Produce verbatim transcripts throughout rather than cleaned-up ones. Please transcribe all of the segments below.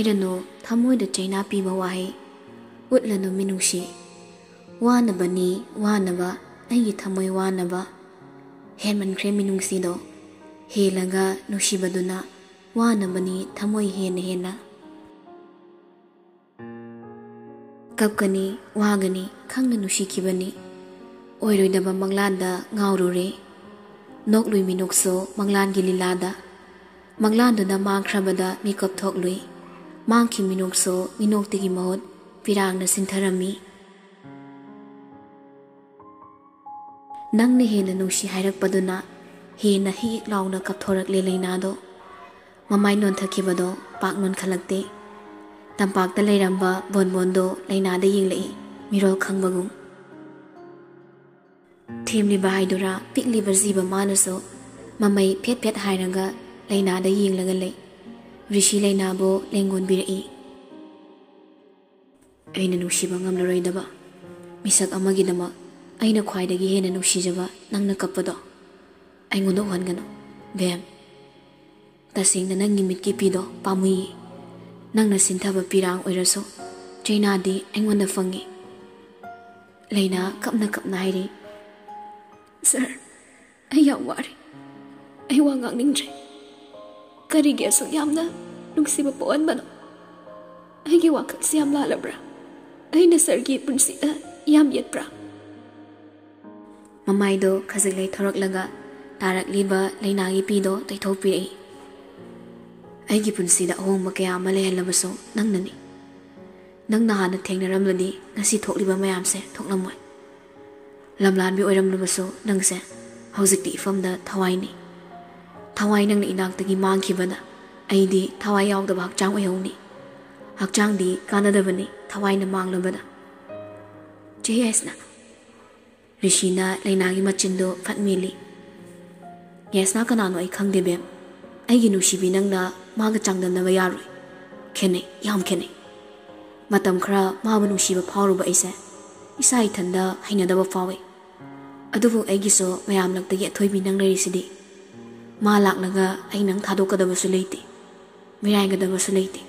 ꯍꯥꯏꯔꯅꯨ ꯊꯃꯣꯏꯗ ꯆꯩꯅꯥ ꯄꯤꯕ ꯋꯥꯍꯩ, ꯎꯠꯂꯅꯨ ꯃꯤꯅꯨꯡꯁꯤ꯫ ꯋꯥꯅꯕꯅꯤ ꯋꯥꯅꯕ, ꯑꯩꯒꯤ ꯊꯃꯣꯏ ꯋꯥꯅꯕ꯫ ꯍꯦꯟꯃꯟꯈ꯭ꯔꯦ ꯃꯤꯅꯨꯡꯁꯤꯗꯣ꯫ ꯍꯦꯜꯂꯒ ꯅꯨꯡꯁꯤꯕꯗꯨꯅ ꯋꯥꯅꯕꯅꯤ ꯊꯃꯣꯏ ꯍꯦꯟꯅ ꯍꯦꯟꯅ꯫ ꯀꯞꯀꯅꯤ, ꯋꯥꯒꯅꯤ, ꯈꯪꯅ ꯅꯨꯡꯁꯤꯈꯤꯕꯅꯤ꯫ ꯑꯣꯏꯔꯣꯏꯗꯕ ꯃꯪꯂꯥꯟꯗ ꯉꯥꯎꯔꯨꯔꯦ꯫ ꯅꯣꯛꯂꯨꯏ ꯃꯤꯅꯣꯛꯁꯨ ꯃꯪꯂꯥꯟꯒꯤ ꯂꯤꯂꯥꯗ꯫ ꯃꯪꯂꯥꯟꯗꯨꯅ ꯃꯥꯡꯈ꯭ꯔꯕꯗ ꯃꯤꯀꯞ ꯊꯣꯛꯂꯨꯏ꯫ ꯃꯥꯡꯈꯤ ꯃꯤꯅꯣꯛꯁꯨ ꯃꯤꯅꯣꯛꯇꯒꯤ ꯃꯍꯨꯠ ꯄꯤꯔꯥꯡꯅ ꯁꯤꯟꯊꯔꯝꯃꯤ꯫ ꯅꯪꯅ ꯍꯦꯟꯅ ꯅꯨꯡꯁꯤ ꯍꯥꯏꯔꯛꯄꯗꯨꯅ ꯍꯦꯟꯅ ꯍꯤꯛ ꯍꯤꯛ ꯂꯥꯎꯅ ꯀꯞꯊꯣꯔꯛꯂꯦ ꯂꯩꯅꯥꯗꯣ꯫ ꯃꯃꯥꯏ ꯅꯣꯟꯊꯈꯤꯕꯗꯣ ꯄꯥꯛ ꯅꯣꯟꯈꯠꯂꯛꯇꯦ꯫ ꯇꯝꯄꯥꯛꯇ ꯂꯩꯔꯝꯕ ꯕꯣꯟꯕꯣꯟꯗꯣ ꯂꯩꯅꯥꯗ ꯌꯦꯡꯂꯛꯏ, ꯃꯤꯔꯣꯜ ꯈꯪꯕꯒꯨꯝ꯫ ꯊꯦꯝꯂꯤꯕ ꯍꯥꯏꯗꯨꯔꯥ, ꯄꯤꯛꯂꯤꯕ ꯖꯤꯕ ꯃꯥꯅꯁꯨ ꯃꯃꯩ ꯐꯦꯠ ꯐꯦꯠ ꯍꯥꯏꯔꯒ ꯂꯩꯅꯥꯗ ꯌꯦꯡꯂꯒ ꯂꯩ꯫ ꯔꯤꯁꯤ ꯂꯩꯅꯥꯕꯨ ꯂꯦꯡꯒꯣꯟꯕꯤꯔꯛꯏ꯫ ꯑꯩꯅ ꯅꯨꯡꯁꯤꯕ ꯉꯝꯂꯔꯣꯏꯗꯕ ꯃꯤꯁꯛ ꯑꯃꯒꯤꯗꯃꯛ ꯑꯩꯅ ꯈ꯭ꯋꯥꯏꯗꯒꯤ ꯍꯦꯟꯅ ꯅꯨꯡꯁꯤꯖꯕ ꯅꯪꯅ ꯀꯞꯄꯗꯣ ꯑꯩꯉꯣꯟꯗ ꯎꯍꯟꯒꯅꯨ, ꯕꯦꯝ꯫ ꯇꯁꯦꯡꯅ ꯅꯪꯒꯤ ꯃꯤꯠꯀꯤ ꯄꯤꯗꯣ ꯄꯥꯝꯃꯨꯏꯌꯦ꯫ ꯅꯪꯅ ꯁꯤꯟꯊꯕ ꯄꯤꯔꯥꯡ ꯑꯣꯏꯔꯁꯨ ꯆꯩꯅꯥꯗꯤ ꯑꯩꯉꯣꯟꯗ ꯐꯪꯉꯤ꯫ ꯂꯩꯅꯥ ꯀꯞꯅ ꯀꯞꯅ ꯍꯥꯏꯔꯤ, "ꯁꯥꯔ, ꯑꯩ ꯌꯥꯝ ꯋꯥꯔꯦ꯫ ꯑꯩ ꯋꯥ ꯉꯥꯡꯅꯤꯡꯗ꯭ꯔꯦ꯫ ꯀꯔꯤꯒꯤ ꯑꯁꯨꯛ ꯌꯥꯝꯅ ꯅꯨꯡꯁꯤꯕ ꯄꯣꯛꯍꯟꯕꯅꯣ? ꯑꯩꯒꯤ ꯋꯥꯈꯜꯁꯤ ꯌꯥꯝ ꯂꯥꯜꯂꯕ꯭ꯔꯥ? ꯑꯩꯅ ꯁꯥꯔꯒꯤ ꯄꯨꯟꯁꯤꯗ ꯌꯥꯝ ꯌꯦꯠꯄ꯭ꯔꯥ?" ꯃꯃꯥꯏꯗꯣ ꯈꯖꯤꯛ ꯂꯩꯊꯣꯔꯛꯂꯒ ꯇꯥꯔꯛꯂꯤꯕ ꯂꯩꯅꯥꯒꯤ ꯄꯤꯗꯣ ꯇꯩꯊꯣꯛꯄꯤꯔꯛꯏ꯫ ꯑꯩꯒꯤ ꯄꯨꯟꯁꯤꯗ ꯑꯍꯣꯡꯕ ꯀꯌꯥ ꯑꯃ ꯂꯩꯍꯜꯂꯕꯁꯨ ꯅꯪꯅꯅꯤ꯫ ꯅꯪꯅ ꯍꯥꯟꯅ ꯊꯦꯡꯅꯔꯝꯂꯗꯤ ꯉꯁꯤ ꯊꯣꯛꯂꯤꯕ ꯃꯌꯥꯝꯁꯦ ꯊꯣꯛꯂꯝꯃꯣꯏ꯫ ꯂꯝꯂꯥꯟꯕꯤ ꯑꯣꯏꯔꯝꯂꯕꯁꯨ ꯅꯪꯁꯦ ꯍꯧꯖꯤꯛꯇꯤ ꯏꯐꯝꯗ ꯊꯋꯥꯏꯅꯤ꯫ ꯊꯋꯥꯏ ꯅꯪꯅ ꯏꯅꯥꯛꯇꯒꯤ ꯃꯥꯡꯈꯤꯕꯗ ꯑꯩꯗꯤ ꯊꯋꯥꯏ ꯌꯥꯎꯗꯕ ꯍꯛꯆꯥꯡ ꯑꯣꯏꯍꯧꯅꯤ꯫ ꯍꯛꯆꯥꯡꯗꯤ ꯀꯥꯟꯅꯗꯕꯅꯤ ꯊꯋꯥꯏꯅ ꯃꯥꯡꯂꯕꯗ꯫ ꯆꯦ ꯌꯥꯏꯁꯅꯥ꯫ ꯔꯤꯁꯤꯅ ꯂꯩꯅꯥꯒꯤ ꯃꯆꯤꯟꯗꯨ ꯐꯠ ꯃꯦꯜꯂꯤ꯫ ꯌꯥꯏꯁꯅꯥ ꯀꯅꯥꯅꯣ ꯑꯩ ꯈꯪꯗꯦ, ꯕꯦꯝ꯫ ꯑꯩꯒꯤ ꯅꯨꯡꯁꯤꯕꯤ ꯅꯪꯅ ꯃꯥꯒ ꯆꯥꯡꯗꯝꯅꯕ ꯌꯥꯔꯣꯏ꯫ ꯈꯦꯠꯅꯩ, ꯌꯥꯝ ꯈꯦꯠꯅꯩ꯫ ꯃꯇꯝ ꯈꯔ ꯃꯥꯕꯨ ꯅꯨꯡꯁꯤꯕ ꯐꯥꯎꯔꯨꯕ ꯑꯩꯁꯦ ꯏꯁꯥ ꯏꯊꯟꯗ ꯍꯩꯅꯗꯕ ꯐꯥꯎꯏ꯫ ꯑꯗꯨꯕꯨ ꯑꯩꯒꯤꯁꯨ ꯃꯌꯥꯝ ꯂꯛꯇꯒꯤ ꯑꯊꯣꯏꯕꯤ ꯅꯪ ꯂꯩꯔꯤꯁꯤꯗꯤ꯫ ꯃꯥ ꯂꯥꯛꯂꯒ ꯑꯩ ꯅꯪ ꯊꯥꯗꯣꯛꯀꯗꯕꯁꯨ ꯂꯩꯇꯦ, ꯃꯤꯔꯥꯏꯒꯗꯕꯁꯨ ꯂꯩꯇꯦ꯫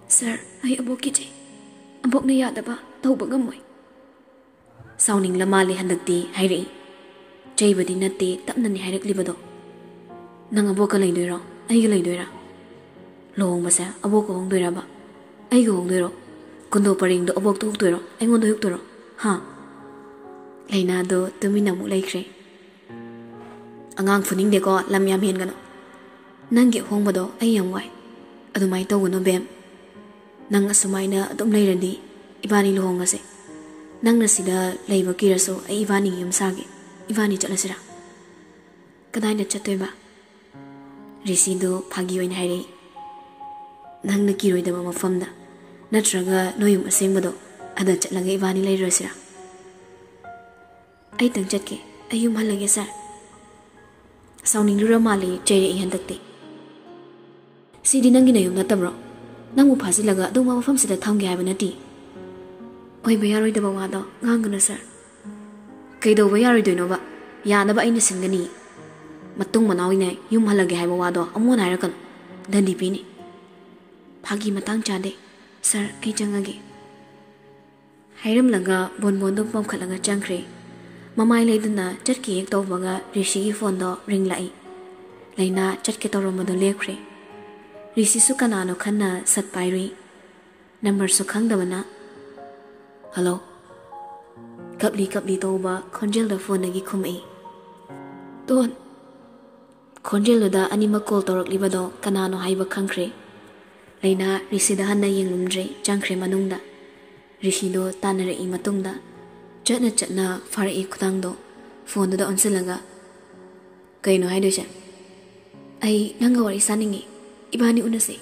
"ꯁꯥꯔ, ꯑꯩ ꯑꯕꯣꯛ ꯀꯤꯖꯩ꯫ ꯑꯕꯣꯛꯅ ꯌꯥꯗꯕ ꯇꯧꯕ ꯉꯝꯃꯣꯏ꯫" ꯁꯥꯎꯅꯤꯡꯂ ꯃꯥꯜꯂꯦ ꯍꯟꯗꯛꯇꯤ ꯍꯥꯏꯔꯛꯏ꯫ ꯆꯩꯕꯗꯤ ꯅꯠꯇꯦ, ꯇꯞꯅꯅꯤ ꯍꯥꯏꯔꯛꯂꯤꯕꯗꯣ꯫ "ꯅꯪ ꯑꯕꯣꯛꯀ ꯂꯩꯗꯣꯏꯔꯣ? ꯑꯩꯒ ꯂꯩꯗꯣꯏꯔꯥ? ꯂꯨꯍꯣꯡꯕꯁꯦ ꯑꯕꯣꯛꯀ ꯍꯣꯡꯗꯣꯏꯔꯕ? ꯑꯩꯒ ꯍꯣꯡꯗꯣꯏꯔꯣ? ꯀꯨꯟꯗꯣ ꯄꯔꯦꯡꯗꯣ ꯑꯕꯣꯛꯇ ꯍꯨꯛꯇꯣꯏꯔꯣ? ꯑꯩꯉꯣꯟꯗ ꯍꯨꯛꯇꯣꯏꯔꯣ? ꯍꯥ? ꯂꯩꯅꯥꯗꯣ ꯇꯨꯃꯤꯟꯅ ꯑꯃꯨꯛ ꯂꯩꯈ꯭ꯔꯦ꯫ "ꯑꯉꯥꯡ ꯐꯨꯅꯤꯡꯗꯦꯀꯣ, ꯂꯝ ꯌꯥꯝ ꯍꯦꯟꯒꯅꯨ꯫ ꯅꯪꯒꯤ ꯑꯍꯣꯡꯕꯗꯣ ꯑꯩ ꯌꯥꯝ ꯋꯥꯏ꯫ ꯑꯗꯨꯃꯥꯏꯅ ꯇꯧꯒꯅꯨ ꯕꯦꯝ꯫ ꯅꯪ ꯑꯁꯨꯃꯥꯏꯅ ꯑꯗꯨꯝ ꯂꯩꯔꯗꯤ ꯏꯕꯥꯅꯤ ꯂꯨꯍꯣꯡꯉꯁꯦ꯫ ꯅꯪꯅ ꯁꯤꯗ ꯂꯩꯕ ꯀꯤꯔꯁꯨ ꯑꯩ ꯏꯕꯥꯅꯤꯒꯤ ꯌꯨꯝ ꯁꯥꯒꯦ꯫ ꯏꯕꯥꯅꯤ ꯆꯠꯂꯁꯤꯔꯥ?" "ꯀꯗꯥꯏꯗ ꯆꯠꯇꯣꯏꯕ?" ꯔꯤꯁꯤꯗꯣ ꯐꯥꯒꯤ ꯑꯣꯏꯅ ꯍꯥꯏꯔꯛꯏ꯫ "ꯅꯪꯅ ꯀꯤꯔꯣꯏꯗꯕ ꯃꯐꯝꯗ, ꯅꯠꯇ꯭ꯔꯒ ꯅꯣꯏ ꯌꯨꯝ ꯑꯁꯦꯡꯕꯗꯣ, ꯑꯗ ꯆꯠꯂꯒ ꯏꯕꯥꯅꯤ ꯂꯩꯔꯨꯔꯁꯤꯔꯥ?" "ꯑꯩꯇꯪ ꯆꯠꯀꯦ, ꯑꯩ ꯌꯨꯝ ꯍꯜꯂꯒꯦ ꯁꯥꯔ꯫" ꯁꯥꯎꯅꯤꯡꯂꯨꯔ ꯃꯥꯜꯂꯦ ꯆꯩꯔꯛꯏ ꯍꯟꯗꯛꯇꯤ꯫ "ꯁꯤꯗꯤ ꯅꯪꯒꯤ ꯅꯌꯨꯝ ꯅꯠꯇꯕ꯭ꯔꯣ? ꯅꯪꯕꯨ ꯐꯥꯖꯤꯜꯂꯒ ꯑꯗꯨꯒꯨꯝꯕ ꯃꯐꯝꯁꯤꯗ ꯊꯝꯒꯦ ꯍꯥꯏꯕ ꯅꯠꯇꯦ꯫" "ꯑꯣꯏꯕ ꯌꯥꯔꯣꯏꯗꯕ ꯋꯥꯗꯣ ꯉꯥꯡꯒꯅꯨ ꯁꯥꯔ꯫" "ꯀꯩꯗꯧꯕ ꯌꯥꯔꯣꯏꯗꯣꯏꯅꯣꯕ? ꯌꯥꯅꯕ ꯑꯩꯅ ꯁꯤꯟꯒꯅꯤ꯫ ꯃꯇꯨꯡ ꯃꯅꯥꯎꯒꯤꯅꯦ, ꯌꯨꯝ ꯍꯜꯂꯒꯦ ꯍꯥꯏꯕ ꯋꯥꯗꯣ ꯑꯃꯨꯛ ꯍꯟꯅ ꯍꯥꯏꯔꯛꯀꯅꯨ꯫ ꯗꯟꯗꯤ ꯄꯤꯅꯤ꯫" "ꯐꯥꯒꯤ ꯃꯇꯥꯡ ꯆꯥꯗꯦ꯫ ꯁꯥꯔ, ꯑꯩ ꯆꯪꯉꯒꯦ꯫" ꯍꯥꯏꯔꯝꯂꯒ ꯕꯣꯟꯕꯣꯟꯗꯣ ꯄꯣꯝꯈꯠꯂꯒ ꯆꯪꯈ꯭ꯔꯦ꯫ ꯃꯃꯥꯏ ꯂꯩꯗꯨꯅ ꯆꯠꯀꯦ ꯍꯦꯛ ꯇꯧꯕꯒ ꯔꯤꯁꯤꯒꯤ ꯐꯣꯟꯗꯣ ꯔꯤꯡ ꯂꯥꯛꯏ꯫ ꯂꯩꯅꯥ ꯆꯠꯀꯦ ꯇꯧꯔꯝꯕꯗꯣ ꯂꯦꯞꯈ꯭ꯔꯦ꯫ ꯔꯤꯁꯤꯁꯨ ꯀꯅꯥꯅꯣ ꯈꯟꯅ ꯁꯠ ꯄꯥꯏꯔꯨꯏ꯫ ꯅꯝꯕꯔꯁꯨ ꯈꯪꯗꯕꯅ, "ꯍꯜꯂꯣ?" ꯀꯞꯂꯤ ꯀꯞꯂꯤ ꯇꯧꯕ ꯈꯣꯟꯖꯦꯜꯗ ꯐꯣꯟꯗꯒꯤ ꯈꯨꯝꯃꯛꯏ꯫ "ꯇꯣꯟ꯫" ꯈꯣꯟꯖꯦꯜꯗꯨꯗ ꯑꯅꯤꯃꯛ ꯀꯣꯜ ꯇꯧꯔꯛꯂꯤꯕꯗꯣ ꯀꯅꯥꯅꯣ ꯍꯥꯏꯕ ꯈꯪꯈ꯭ꯔꯦ꯫ ꯂꯩꯅꯥ ꯔꯤꯁꯤꯗ ꯍꯟꯅ ꯌꯦꯡꯂꯨꯝꯗ꯭ꯔꯦ, ꯆꯪꯈ꯭ꯔꯦ ꯃꯅꯨꯡꯗ꯫ ꯔꯤꯁꯤꯗꯣ ꯇꯥꯟꯅꯔꯛꯏ ꯃꯇꯨꯡꯗ ꯆꯠꯅ ꯆꯠꯅ ꯐꯥꯔꯛꯏ ꯈꯨꯗꯥꯡꯗꯣ ꯐꯣꯟꯗꯨꯗ ꯑꯣꯟꯁꯤꯜꯂꯒ, "ꯀꯩꯅꯣ ꯍꯥꯏꯗꯣꯏꯁꯦ?" "ꯑꯩ ꯅꯪꯒ ꯋꯥꯔꯤ ꯁꯥꯅꯤꯡꯉꯤ꯫ ꯏꯕꯥꯅꯤ ꯎꯅꯁꯦ꯫"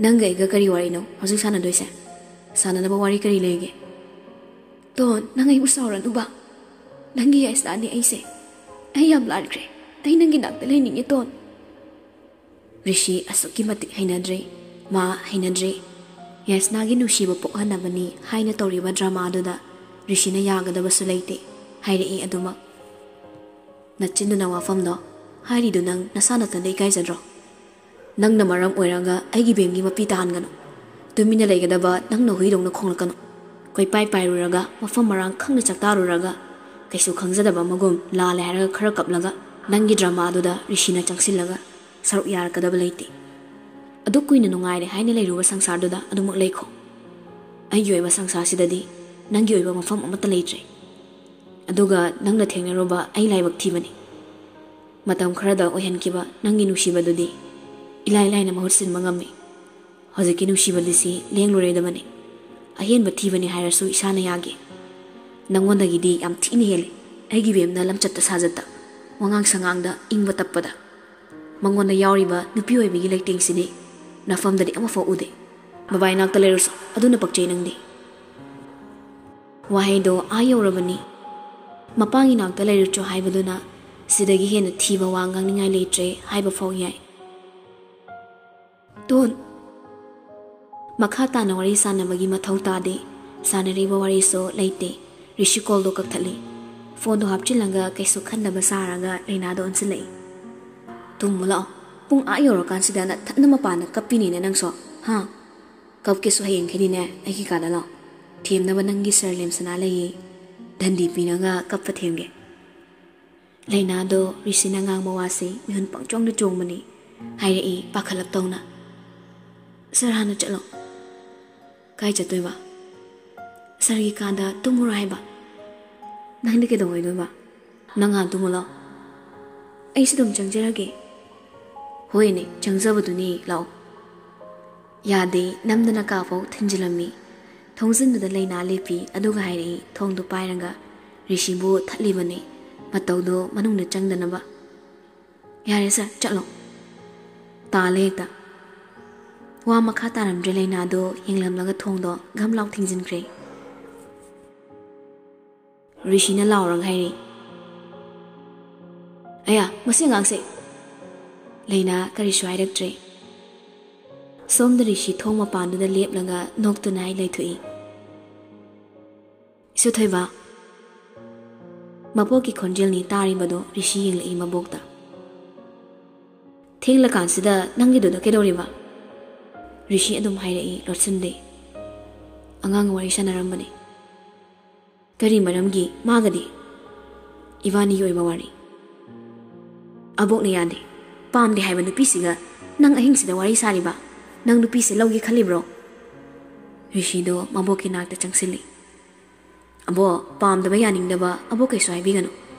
"ꯅꯪꯒ ꯑꯩꯒ ꯀꯔꯤ ꯋꯥꯔꯤꯅꯣ ꯍꯧꯖꯤꯛ ꯁꯥꯟꯅꯗꯣꯏꯁꯦ? ꯁꯥꯟꯅꯅꯕ ꯋꯥꯔꯤ ꯀꯔꯤ ꯂꯩꯒꯦ?" "ꯇꯣꯟ, ꯅꯪ ꯑꯩꯕꯨ ꯁꯥꯎꯔꯅꯨꯕ꯫ ꯅꯪꯒꯤ ꯌꯥꯏꯁꯅꯥꯅꯤ ꯑꯩꯁꯦ꯫ ꯑꯩ ꯌꯥꯝ ꯂꯥꯟꯈ꯭ꯔꯦ꯫ ꯑꯩ ꯅꯪꯒꯤ ꯅꯥꯛꯇ ꯂꯩꯅꯤꯡꯉꯦ, ꯇꯣꯟ꯫" ꯔꯤꯁꯤ ꯑꯁꯨꯛꯀꯤ ꯃꯇꯤꯛ ꯍꯩꯅꯗ꯭ꯔꯦ꯫ ꯃꯥ ꯍꯩꯅꯗ꯭ꯔꯦ꯫ ꯌꯥꯏꯁꯅꯥꯒꯤ ꯅꯨꯡꯁꯤꯕ ꯄꯣꯛꯍꯟꯅꯕꯅꯤ ꯍꯥꯏꯅ ꯇꯧꯔꯤꯕ ꯗ꯭ꯔꯃꯥꯗꯨꯗ ꯔꯤꯁꯤꯅ ꯌꯥꯒꯗꯕꯁꯨ ꯂꯩꯇꯦ꯫ ꯍꯥꯏꯔꯛꯏ ꯑꯗꯨꯃꯛ꯫ "ꯅꯆꯤꯟꯗꯨꯅ ꯋꯥꯐꯝꯗꯣ ꯍꯥꯏꯔꯤꯗꯨ ꯅꯪ ꯅꯁꯥ ꯅꯊꯟꯗ ꯏꯀꯥꯏꯖꯗ꯭ꯔꯣ? ꯅꯪꯅ ꯃꯔꯝ ꯑꯣꯏꯔꯒ ꯑꯩꯒꯤ ꯕꯦꯝꯒꯤ ꯃꯄꯤ ꯇꯥꯍꯟꯒꯅꯨ꯫ ꯇꯨꯃꯤꯟꯅ ꯂꯩꯒꯗꯕ ꯅꯪꯅ ꯍꯨꯏꯗꯧꯅ ꯈꯣꯡꯂꯛꯀꯅꯨ꯫ ꯀꯣꯏꯄꯥꯏ ꯄꯥꯏꯔꯨꯔꯒ, ꯃꯐꯝ ꯃꯔꯥꯡ ꯈꯪꯅ ꯆꯥꯛꯇꯥꯔꯨꯔꯒ, ꯀꯩꯁꯨ ꯈꯪꯖꯗꯕ ꯑꯃꯒꯨꯝ ꯂꯥꯜꯂꯦ ꯍꯥꯏꯔꯒ ꯈꯔ ꯀꯞꯂꯒ, ꯅꯪꯒꯤ ꯗ꯭ꯔꯃꯥꯗꯨꯗ ꯔꯤꯁꯤꯅ ꯆꯪꯁꯤꯜꯂꯒ ꯁꯔꯨꯛ ꯌꯥꯔꯛꯀꯗꯕ ꯂꯩꯇꯦ꯫ ꯑꯗꯨꯛ ꯀꯨꯏꯅ ꯅꯨꯡꯉꯥꯏꯔꯦ ꯍꯥꯏꯅ ꯂꯩꯔꯨꯕ ꯁꯪꯁꯥꯔꯗꯨꯗ ꯑꯗꯨꯃꯛ ꯂꯩꯈꯣ꯫ ꯑꯩꯒꯤ ꯑꯣꯏꯕ ꯁꯪꯁꯥꯔꯁꯤꯗꯗꯤ ꯅꯪꯒꯤ ꯑꯣꯏꯕ ꯃꯐꯝ ꯑꯃꯠꯇ ꯂꯩꯇ꯭ꯔꯦ꯫ ꯑꯗꯨꯒ ꯅꯪꯅ ꯊꯦꯡꯅꯔꯨꯕ ꯑꯩ ꯂꯥꯏꯕꯛ ꯊꯤꯕꯅꯤ꯫ ꯃꯇꯝ ꯈꯔꯗ ꯑꯣꯏꯍꯟꯈꯤꯕ ꯅꯪꯒꯤ ꯅꯨꯡꯁꯤꯕꯗꯨꯗꯤ ꯏꯂꯥꯏ ꯂꯥꯏꯅ ꯃꯍꯨꯠ ꯁꯤꯟꯕ ꯉꯝꯃꯤ꯫ ꯍꯧꯖꯤꯛꯀꯤ ꯅꯨꯡꯁꯤꯕꯗꯨꯗꯤ ꯂꯦꯡꯂꯨꯔꯣꯏꯗꯕꯅꯤ꯫ ꯑꯍꯦꯟꯕ ꯊꯤꯕꯅꯤ ꯍꯥꯏꯔꯁꯨ ꯏꯁꯥꯅ ꯌꯥꯒꯦ꯫ ꯅꯪꯉꯣꯟꯗꯒꯤꯗꯤ ꯌꯥꯝ ꯊꯤꯅ ꯍꯦꯜꯂꯤ꯫ ꯑꯩꯒꯤ ꯕꯦꯝꯅ ꯂꯝꯆꯠꯇ ꯁꯥꯖꯠꯇ, ꯋꯥꯉꯥꯡ ꯁꯉꯥꯡꯗ ꯏꯪꯕ ꯇꯞꯄꯗ꯫ ꯃꯉꯣꯟꯗ ꯌꯥꯎꯔꯤꯕ ꯅꯨꯄꯤ ꯑꯣꯏꯕꯒꯤ ꯂꯩꯇꯦꯡꯁꯤꯗꯤ ꯅꯐꯝꯗꯗꯤ ꯑꯃꯐꯥꯎ ꯎꯗꯦ꯫ ꯕꯕꯥ ꯏꯅꯥꯛꯇ ꯂꯩꯔꯁꯨ ꯑꯗꯨꯅ ꯄꯛꯆꯩ ꯅꯪꯗꯤ꯫ ꯋꯥꯍꯩꯗꯣ ꯑꯥ ꯌꯧꯔꯕꯅꯤ꯫ ꯃꯄꯥꯒꯤ ꯏꯅꯥꯛꯇ ꯂꯩꯔꯨꯆꯣ ꯍꯥꯏꯕꯗꯨꯅ ꯁꯤꯗꯒꯤ ꯍꯦꯟꯅ ꯊꯤꯕ ꯋꯥ ꯉꯥꯡꯅꯤꯡꯉꯥꯏ ꯂꯩꯇ꯭ꯔꯦ ꯍꯥꯏꯕ ꯐꯥꯎ ꯌꯥꯏ꯫ ꯇꯣꯟ꯫ ꯃꯈꯥ ꯇꯥꯅ ꯋꯥꯔꯤ ꯁꯥꯟꯅꯕꯒꯤ ꯃꯊꯧ ꯇꯥꯗꯦ꯫ ꯁꯥꯟꯅꯔꯤꯕ ꯋꯥꯔꯤꯁꯨ ꯂꯩꯇꯦ꯫ ꯔꯤꯁꯤ ꯀꯣꯜꯗꯣ ꯀꯛꯊꯠꯂꯤ꯫ ꯐꯣꯟꯗꯣ ꯍꯥꯞꯆꯤꯜꯂꯒ ꯀꯩꯁꯨ ꯈꯟꯗꯕ ꯁꯥꯔꯒ ꯔꯤꯅꯥꯗ ꯑꯣꯟꯁꯤꯜꯂꯛꯏ꯫ ꯇꯨꯝꯃꯨ ꯂꯥꯛꯑꯣ꯫ ꯄꯨꯡ ꯑꯥ ꯌꯧꯔꯀꯥꯟꯁꯤꯗ ꯅꯊꯟꯗ ꯃꯄꯥꯟꯗ ꯀꯞꯄꯤꯅꯤꯅꯦ ꯅꯪꯁꯨ, ꯍꯥ? ꯀꯞꯀꯦꯁꯨ ꯍꯌꯦꯡꯈꯩꯗꯤꯅꯦ ꯑꯩꯒꯤ ꯀꯥꯗ ꯂꯥꯛꯑꯣ꯫ ꯊꯦꯝꯅꯕ ꯅꯪꯒꯤ ꯁꯥꯔ ꯂꯦꯝꯁꯅꯥ ꯂꯩꯌꯦ꯫ ꯗꯟꯗꯤ ꯄꯤꯅꯒ ꯀꯞꯄ ꯊꯦꯝꯒꯦ꯫ ꯂꯩꯅꯥꯗꯣ ꯔꯤꯁꯤꯅ ꯉꯥꯡꯕ ꯋꯥꯁꯦ ꯃꯤꯍꯨꯟ ꯄꯪꯆꯣꯡꯗ ꯆꯣꯡꯕꯅꯤ꯫ ꯍꯥꯏꯔꯛꯏ ꯄꯥꯈꯠꯂꯞ ꯇꯧꯅ꯫ "ꯁꯥꯔ ꯍꯥꯟꯅ ꯆꯠꯂꯣ"꯫ "ꯀꯥꯏ ꯆꯠꯇꯣꯏꯕ?" "ꯁꯥꯔꯒꯤ ꯀꯥꯗ ꯇꯨꯝꯃꯨꯔꯣ ꯍꯥꯏꯕ"꯫ "ꯅꯪꯗꯤ ꯀꯩꯗꯧꯉꯩꯗꯣꯏꯕ?" "ꯅꯪ ꯍꯥꯟꯅ ꯇꯨꯝꯃꯨ ꯂꯥꯛꯑꯣ"꯫ "ꯑꯩꯁꯨ ꯑꯗꯨꯝ ꯆꯪꯖꯔꯒꯦ"꯫ "ꯍꯣꯏꯅꯦ, ꯆꯪꯖꯕꯗꯨꯅꯤ, ꯂꯥꯛꯑꯣ"꯫ ꯌꯥꯗꯦ, ꯅꯝꯗꯅ ꯀꯥꯐꯥꯎ ꯊꯤꯟꯖꯤꯜꯂꯝꯃꯤ꯫ ꯊꯣꯡꯖꯤꯟꯗꯨꯗ ꯂꯩꯅꯥ ꯂꯦꯞꯄꯤ, ꯑꯗꯨꯒ ꯍꯥꯏꯔꯛꯏ, ꯊꯣꯡꯗꯨ ꯄꯥꯏꯔꯒ ꯔꯤꯁꯤꯕꯨ ꯊꯠꯂꯤꯕꯅꯤ, ꯃꯇꯧꯗꯣ ꯃꯅꯨꯡꯗ ꯆꯪꯗꯅꯕ꯫ "ꯌꯥꯔꯦ ꯁꯥꯔ, ꯆꯠꯂꯣ"꯫ ꯇꯥꯜꯂꯦ ꯍꯦꯛꯇ꯫ ꯋꯥ ꯃꯈꯥ ꯇꯥꯔꯝꯗ꯭ꯔꯦ ꯂꯩꯅꯥꯗꯣ, ꯌꯦꯡꯂꯝꯂꯒ ꯊꯣꯡꯗꯣ ꯒꯝ ꯂꯥꯎ ꯊꯤꯡꯖꯤꯟꯈ꯭ꯔꯦ꯫ ꯔꯤꯁꯤꯅ ꯂꯥꯎꯔꯒ ꯍꯥꯏꯔꯛꯏ, "ꯑꯌꯥ, ꯃꯁꯤ ꯑꯉꯥꯡꯁꯦ!" ꯂꯩꯅꯥ ꯀꯔꯤꯁꯨ ꯍꯥꯏꯔꯛꯇ꯭ꯔꯦ꯫ ꯁꯣꯝꯗ ꯔꯤꯁꯤ ꯊꯣꯡ ꯃꯄꯥꯟꯗꯨꯗ ꯂꯦꯞꯂꯒ ꯅꯣꯛꯇꯨꯅ ꯍꯥꯏ ꯂꯩꯊꯣꯛꯏ꯫ ꯏꯁꯨꯊꯣꯏꯕ꯫ ꯃꯕꯣꯛꯀꯤ ꯈꯣꯟꯖꯦꯜꯅꯤ ꯇꯥꯔꯤꯕꯗꯣ ꯔꯤꯁꯤ ꯌꯦꯡꯂꯛꯏ ꯃꯕꯣꯛꯇ꯫ "ꯊꯦꯡꯂꯀꯥꯟꯁꯤꯗ ꯅꯪꯒꯤꯗꯨꯗ ꯀꯩꯗꯧꯔꯤꯕ?" ꯔꯤꯁꯤ ꯑꯗꯨꯝ ꯍꯥꯏꯔꯛꯏ ꯂꯣꯠꯁꯤꯟꯗꯦ꯫ "ꯑꯉꯥꯡ ꯋꯥꯔꯤ ꯁꯥꯟꯅꯔꯝꯕꯅꯤ"꯫ "ꯀꯔꯤ ꯃꯔꯝꯒꯤ? ꯃꯥꯒꯗꯤ?" "ꯏꯕꯥꯅꯤꯒꯤ ꯑꯣꯏꯕ ꯋꯥꯔꯤ"꯫ "ꯑꯕꯣꯛꯅ ꯌꯥꯗꯦ꯫ ꯄꯥꯝꯗꯦ ꯍꯥꯏꯕ ꯅꯨꯄꯤꯁꯤꯒ ꯅꯪ ꯑꯍꯤꯡꯁꯤꯗ ꯋꯥꯔꯤ ꯁꯥꯔꯤꯕ? ꯅꯪ ꯅꯨꯄꯤꯁꯦ ꯂꯧꯒꯦ ꯈꯜꯂꯤꯕ꯭ꯔꯣ?" ꯔꯤꯁꯤꯗꯣ ꯃꯕꯣꯛꯀꯤ ꯅꯥꯛꯇ ꯆꯪꯁꯤꯜꯂꯤ꯫ "ꯑꯕꯣ, ꯄꯥꯝꯗꯕ ꯌꯥꯅꯤꯡꯗꯕ ꯑꯕꯣꯛ ꯀꯩꯁꯨ ꯍꯥꯏꯕꯤꯒꯅꯨ꯫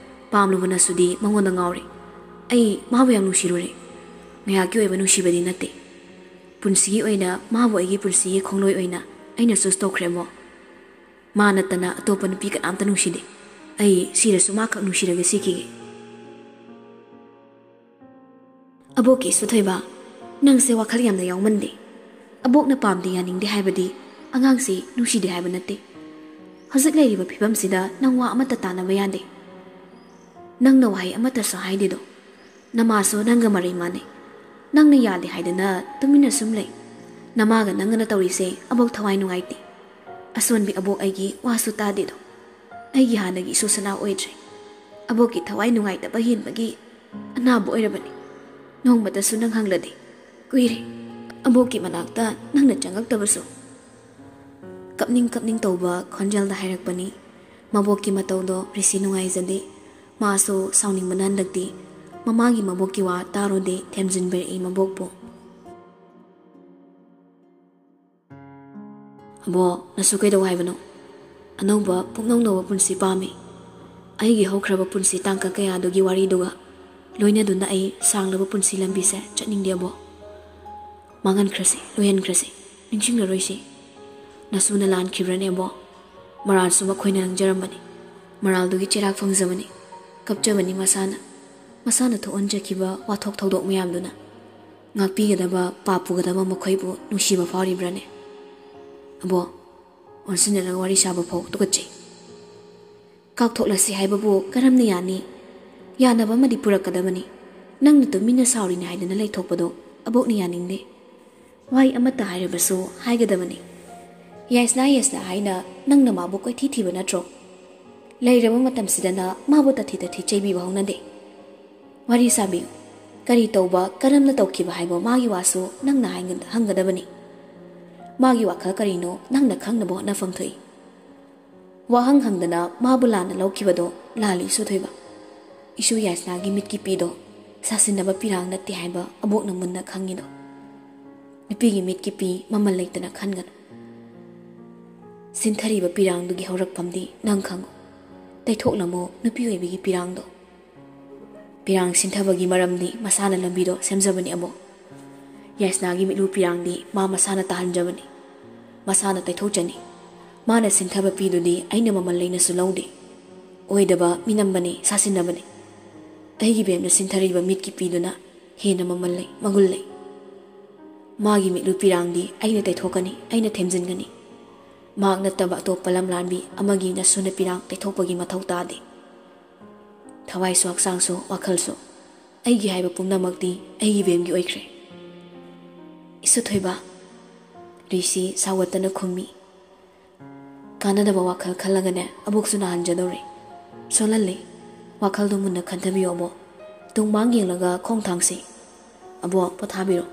ꯄꯥꯝꯂꯨꯕ ꯅꯁꯨꯗꯤ ꯃꯉꯣꯟꯗ ꯉꯥꯎꯔꯦ꯫ ꯑꯩ ꯃꯥꯕꯨ ꯌꯥꯝ ꯅꯨꯡꯁꯤꯔꯨꯔꯦ꯫ ꯉꯥꯏꯍꯥꯛꯀꯤ ꯑꯣꯏꯕ ꯅꯨꯡꯁꯤꯕꯗꯤ ꯅꯠꯇꯦ꯫ ꯄꯨꯟꯁꯤꯒꯤ ꯑꯣꯏꯅ ꯃꯥꯕꯨ ꯑꯩꯒꯤ ꯄꯨꯟꯁꯤꯒꯤ ꯈꯣꯡꯂꯣꯏ ꯑꯣꯏꯅ ꯑꯩꯅ ꯆꯨꯁ ꯇꯧꯈ꯭ꯔꯦ, ꯑꯕꯣ꯫ ꯃꯥ ꯅꯠꯇꯅ ꯑꯇꯣꯞꯄ ꯅꯨꯄꯤ ꯀꯅꯥꯝꯇ ꯅꯨꯡꯁꯤꯗꯦ꯫ ꯑꯩ ꯁꯤꯔꯁꯨ ꯃꯥ ꯈꯛ ꯅꯨꯡꯁꯤꯔꯒ ꯁꯤꯈꯤꯒꯦ"꯫ "ꯑꯕꯣꯛꯀꯤ ꯏꯁꯨ ꯊꯣꯏꯕ, ꯅꯪꯁꯦ ꯋꯥꯈꯜ ꯌꯥꯝꯅ ꯌꯥꯎꯃꯟꯗꯦ꯫ ꯑꯕꯣꯛꯅ ꯄꯥꯝꯗꯦ, ꯌꯥꯅꯤꯡꯗꯦ ꯍꯥꯏꯕꯗꯤ ꯑꯉꯥꯡꯁꯤ ꯅꯨꯡꯁꯤꯗꯦ ꯍꯥꯏꯕ ꯅꯠꯇꯦ꯫ ꯍꯧꯖꯤꯛ ꯂꯩꯔꯤꯕ ꯐꯤꯕꯝꯁꯤꯗ ꯅꯪ ꯋꯥ ꯑꯃꯠꯇ ꯇꯥꯟꯅꯕ ꯌꯥꯗꯦ꯫ ꯅꯪꯅ ꯋꯥꯍꯩ ꯑꯃꯠꯇꯁꯨ ꯍꯥꯏꯗꯦꯗꯣ꯫ ꯅꯃꯥꯁꯨ ꯅꯪꯒ ꯃꯔꯩ ꯃꯥꯟꯅꯩ꯫ ꯅꯪꯅ ꯌꯥꯗꯦ ꯍꯥꯏꯗꯅ ꯇꯨꯃꯤꯟꯅ ꯁꯨꯝ ꯂꯩ꯫ ꯅꯃꯥꯒ ꯅꯪꯒꯅ ꯇꯧꯔꯤꯁꯦ ꯑꯕꯣꯛ ꯊꯋꯥꯏ ꯅꯨꯡꯉꯥꯏꯇꯦ꯫ ꯑꯁꯣꯟꯕꯤ ꯑꯕꯣꯛ ꯑꯩꯒꯤ ꯋꯥꯁꯨ ꯇꯥꯗꯦꯗꯣ꯫ ꯑꯩꯒꯤ ꯍꯥꯟꯅꯒꯤ ꯏꯁꯨ ꯁꯅꯥ ꯑꯣꯏꯗ꯭ꯔꯦ꯫ ꯑꯕꯣꯛꯀꯤ ꯊꯋꯥꯏ ꯅꯨꯡꯉꯥꯏꯇꯕ ꯍꯦꯟꯕꯒꯤ ꯑꯅꯥꯕ ꯑꯣꯏꯔꯕꯅꯤ꯫ ꯅꯣꯡꯃꯇꯁꯨ ꯅꯪ ꯍꯪꯂꯗꯦ꯫ ꯀꯨꯏꯔꯦ ꯑꯕꯣꯛꯀꯤ ꯃꯅꯥꯛꯇ ꯅꯪꯅ ꯆꯪꯉꯛꯇꯕꯁꯨ"꯫ ꯀꯞꯅꯤꯡ ꯀꯞꯅꯤꯡ ꯇꯧꯕ ꯈꯣꯟꯖꯦꯜꯗ ꯍꯥꯏꯔꯛꯄꯅꯤ꯫ ꯃꯕꯣꯛꯀꯤ ꯃꯇꯧꯗꯣ ꯔꯤꯁꯤ ꯅꯨꯡꯉꯥꯏꯖꯗꯦ꯫ ꯃꯥꯁꯨ ꯁꯥꯎꯅꯤꯡꯕꯅ ꯍꯟꯗꯛꯇꯤ ꯃꯃꯥꯒꯤ ꯃꯕꯣꯛꯀꯤ ꯋꯥ ꯇꯥꯔꯨꯗꯦ, ꯊꯦꯝꯖꯤꯟꯕꯤꯔꯛꯏ ꯃꯕꯣꯛꯄꯨ꯫ "ꯑꯕꯣ, ꯅꯁꯨ ꯀꯩꯗꯧ ꯍꯥꯏꯕꯅꯣ? ꯑꯅꯧꯕ ꯄꯨꯡꯅꯧ ꯅꯧꯕ ꯄꯨꯟꯁꯤ ꯄꯥꯝꯃꯤ꯫ ꯑꯩꯒꯤ ꯍꯧꯈ꯭ꯔꯕ ꯄꯨꯟꯁꯤ ꯇꯥꯡꯀꯛ ꯀꯌꯥꯗꯨꯒꯤ ꯋꯥꯔꯤꯗꯨꯒ ꯂꯣꯏꯅꯗꯨꯅ ꯑꯩ ꯁꯥꯡꯂꯕ ꯄꯨꯟꯁꯤ ꯂꯝꯕꯤꯁꯦ ꯆꯠꯅꯤꯡꯗꯦ, ꯑꯕꯣ꯫ ꯃꯥꯡꯍꯟꯈ꯭ꯔꯁꯤ, ꯂꯣꯏꯍꯟꯈ꯭ꯔꯁꯤ, ꯅꯤꯡꯁꯤꯡꯂꯔꯣꯏꯁꯤ꯫ ꯅꯁꯨꯅ ꯂꯥꯟꯈꯤꯕ꯭ꯔꯅꯦ, ꯑꯕꯣ? ꯃꯔꯥꯜꯁꯨ ꯃꯈꯣꯏꯅ ꯅꯪꯖꯔꯝꯕꯅꯤ꯫ ꯃꯔꯥꯜꯗꯨꯒꯤ ꯆꯩꯔꯥꯛ ꯐꯪꯖꯕꯅꯤ꯫ ꯀꯞꯆꯕꯅꯤ ꯃꯁꯥꯅ, ꯃꯁꯥꯅ ꯊꯣꯛꯍꯟꯖꯈꯤꯕ ꯋꯥꯊꯣꯛ ꯊꯧꯗꯣꯛ ꯃꯌꯥꯝꯗꯨꯅ꯫ ꯉꯥꯛꯄꯤꯒꯗꯕ, ꯄꯥꯞ ꯄꯨꯒꯗꯕ ꯃꯈꯣꯏꯕꯨ ꯅꯨꯡꯁꯤꯕ ꯐꯥꯎꯔꯤꯕ꯭ꯔꯅꯦ? ꯑꯕꯣ, ꯑꯣꯟꯁꯤꯟꯅꯔꯒ ꯋꯥꯔꯤ ꯁꯥꯕ ꯐꯥꯎ ꯇꯨꯀꯠꯆꯩ꯫ ꯀꯥꯎꯊꯣꯛꯂꯁꯤ ꯍꯥꯏꯕꯕꯨ ꯀꯔꯝꯅ ꯌꯥꯅꯤ? ꯌꯥꯅꯕ ꯑꯃꯗꯤ ꯄꯨꯔꯛꯀꯗꯕꯅꯤ꯫ ꯅꯪꯅ ꯇꯨꯃꯤꯟꯅ ꯁꯥꯎꯔꯤꯅꯤ ꯍꯥꯏꯗꯅ ꯂꯩꯊꯣꯛꯄꯗꯣ ꯑꯕꯣꯛꯅ ꯌꯥꯅꯤꯡꯗꯦ꯫ ꯋꯥꯍꯩ ꯑꯃꯠꯇ ꯍꯥꯏꯔꯕꯁꯨ ꯍꯥꯏꯒꯗꯕꯅꯤ꯫ ꯌꯥꯏꯁꯅꯥ, ꯌꯥꯏꯁꯅꯥ ꯍꯥꯏꯅ ꯅꯪꯅ ꯃꯥꯕꯨ ꯀꯣꯏꯊꯤ ꯊꯤꯕ ꯅꯠꯇ꯭ꯔꯣ? ꯂꯩꯔꯕ ꯃꯇꯝꯁꯤꯗꯅ ꯃꯥꯕꯨ ꯇꯊꯤ ꯇꯊꯤ ꯆꯩꯕꯤꯕ ꯍꯧꯅꯗꯦ꯫ ꯋꯥꯔꯤ ꯁꯥꯕꯤꯌꯨ꯫ ꯀꯔꯤ ꯇꯧꯕ, ꯀꯔꯝꯅ ꯇꯧꯈꯤꯕ ꯍꯥꯏꯕ ꯃꯥꯒꯤ ꯋꯥꯁꯨ ꯅꯪꯅ ꯍꯥꯏ-, ꯍꯪꯒꯗꯕꯅꯤ꯫ ꯃꯥꯒꯤ ꯋꯥꯈꯜ ꯀꯔꯤꯅꯣ ꯅꯪꯅ ꯈꯪꯅꯕ ꯍꯣꯠꯅꯐꯝ ꯊꯣꯛꯏ꯫ ꯋꯥꯍꯪ ꯍꯪꯗꯅ ꯃꯥꯕꯨ ꯂꯥꯟꯅ ꯂꯧꯈꯤꯕꯗꯣ ꯂꯥꯜꯂꯤ ꯏꯁꯨꯊꯣꯏꯕ꯫ ꯏꯁꯨ ꯌꯥꯏꯁꯅꯥꯒꯤ ꯃꯤꯠꯀꯤ ꯄꯤꯗꯣ ꯁꯥꯁꯤꯟꯅꯕ ꯄꯤꯔꯥꯡ ꯅꯠꯇꯦ ꯍꯥꯏꯕ ꯑꯕꯣꯛꯅ ꯃꯨꯟꯅ ꯈꯪꯉꯤꯗꯣ꯫ ꯅꯨꯄꯤꯒꯤ ꯃꯤꯠꯀꯤ ꯄꯤ ꯃꯃꯜ ꯂꯩꯇꯅ ꯈꯟꯒꯅꯨ꯫ ꯁꯤꯟꯊꯔꯤꯕ ꯄꯤꯔꯥꯡꯗꯨꯒꯤ ꯍꯧꯔꯛꯐꯝꯗꯤ ꯅꯪ ꯈꯪꯉꯨ꯫ ꯇꯩꯊꯣꯛꯂꯝꯃꯣ ꯅꯨꯄꯤ ꯑꯣꯏꯕꯒꯤ ꯄꯤꯔꯥꯡꯗꯣ꯫ ꯄꯤꯔꯥꯡ ꯁꯤꯟꯊꯕꯒꯤ ꯃꯔꯝꯗꯤ ꯃꯁꯥꯅ ꯂꯝꯕꯤꯗꯣ ꯁꯦꯝꯖꯕꯅꯤ ꯑꯕꯣꯛ꯫ ꯌꯥꯏꯁꯅꯥꯒꯤ ꯃꯤꯠꯂꯨ ꯄꯤꯔꯥꯡꯗꯤ ꯃꯥ ꯃꯁꯥꯅ ꯇꯥꯍꯟꯖꯕꯅꯤ꯫ ꯃꯁꯥꯅ ꯇꯩꯊꯣꯛꯆꯅꯤ꯫ ꯃꯥꯅ ꯁꯤꯟꯊꯕ ꯄꯤꯗꯨꯗꯤ ꯑꯩꯅ ꯃꯃꯜ ꯂꯩꯅꯁꯨ ꯂꯧꯗꯦ꯫ ꯑꯣꯏꯗꯕ ꯃꯤꯅꯝꯕꯅꯤ, ꯁꯥꯁꯤꯟꯅꯕꯅꯤ꯫ ꯑꯩꯒꯤ ꯕꯦꯝꯅ ꯁꯤꯟꯊꯔꯤꯕ ꯃꯤꯠꯀꯤ ꯄꯤꯗꯨꯅ ꯍꯦꯟꯅ ꯃꯃꯜ ꯂꯩ, ꯃꯒꯨꯟ ꯂꯩ꯫ ꯃꯥꯒꯤ ꯃꯤꯠꯂꯨ ꯄꯤꯔꯥꯡꯗꯤ ꯑꯩꯅ ꯇꯩꯊꯣꯛꯀꯅꯤ, ꯑꯩꯅ ꯊꯦꯝꯖꯤꯟꯒꯅꯤ꯫ ꯃꯍꯥꯛ ꯅꯠꯇꯕ ꯑꯇꯣꯞꯄ ꯂꯝꯂꯥꯟꯕꯤ ꯑꯃꯒꯤ ꯅꯁꯨꯅ ꯄꯤꯔꯥꯡ ꯇꯩꯊꯣꯛꯄꯒꯤ ꯃꯊꯧ ꯇꯥꯗꯦ꯫ ꯊꯋꯥꯏꯁꯨ, ꯍꯛꯆꯥꯡꯁꯨ, ꯋꯥꯈꯜꯁꯨ, ꯑꯩꯒꯤ ꯍꯥꯏꯕ ꯄꯨꯝꯅꯃꯛꯇꯤ ꯑꯩꯒꯤ ꯕꯦꯝꯒꯤ ꯑꯣꯏꯈ꯭ꯔꯦ꯫ ꯏꯁꯨꯊꯣꯏꯕ, ꯔꯤꯁꯤ ꯁꯥꯎꯒꯠꯇꯅ ꯈꯨꯝꯃꯤ꯫ ꯀꯥꯟꯅꯗꯕ ꯋꯥꯈꯜ ꯈꯜꯂꯒꯅꯦ ꯑꯕꯣꯛꯁꯨ ꯅꯥꯍꯟꯖꯗꯧꯔꯦ꯫ ꯁꯣꯜꯍꯜꯂꯦ꯫ ꯋꯥꯈꯜꯗꯣ ꯃꯨꯟꯅ ꯈꯟꯊꯕꯤꯌꯣ ꯑꯕꯣꯛ꯫ ꯇꯨꯡ ꯃꯥꯡ ꯌꯦꯡꯂꯒ ꯈꯣꯡ ꯊꯥꯡꯁꯤ꯫ ꯑꯕꯣꯛ, ꯄꯣꯊꯥꯕꯤꯔꯣ꯫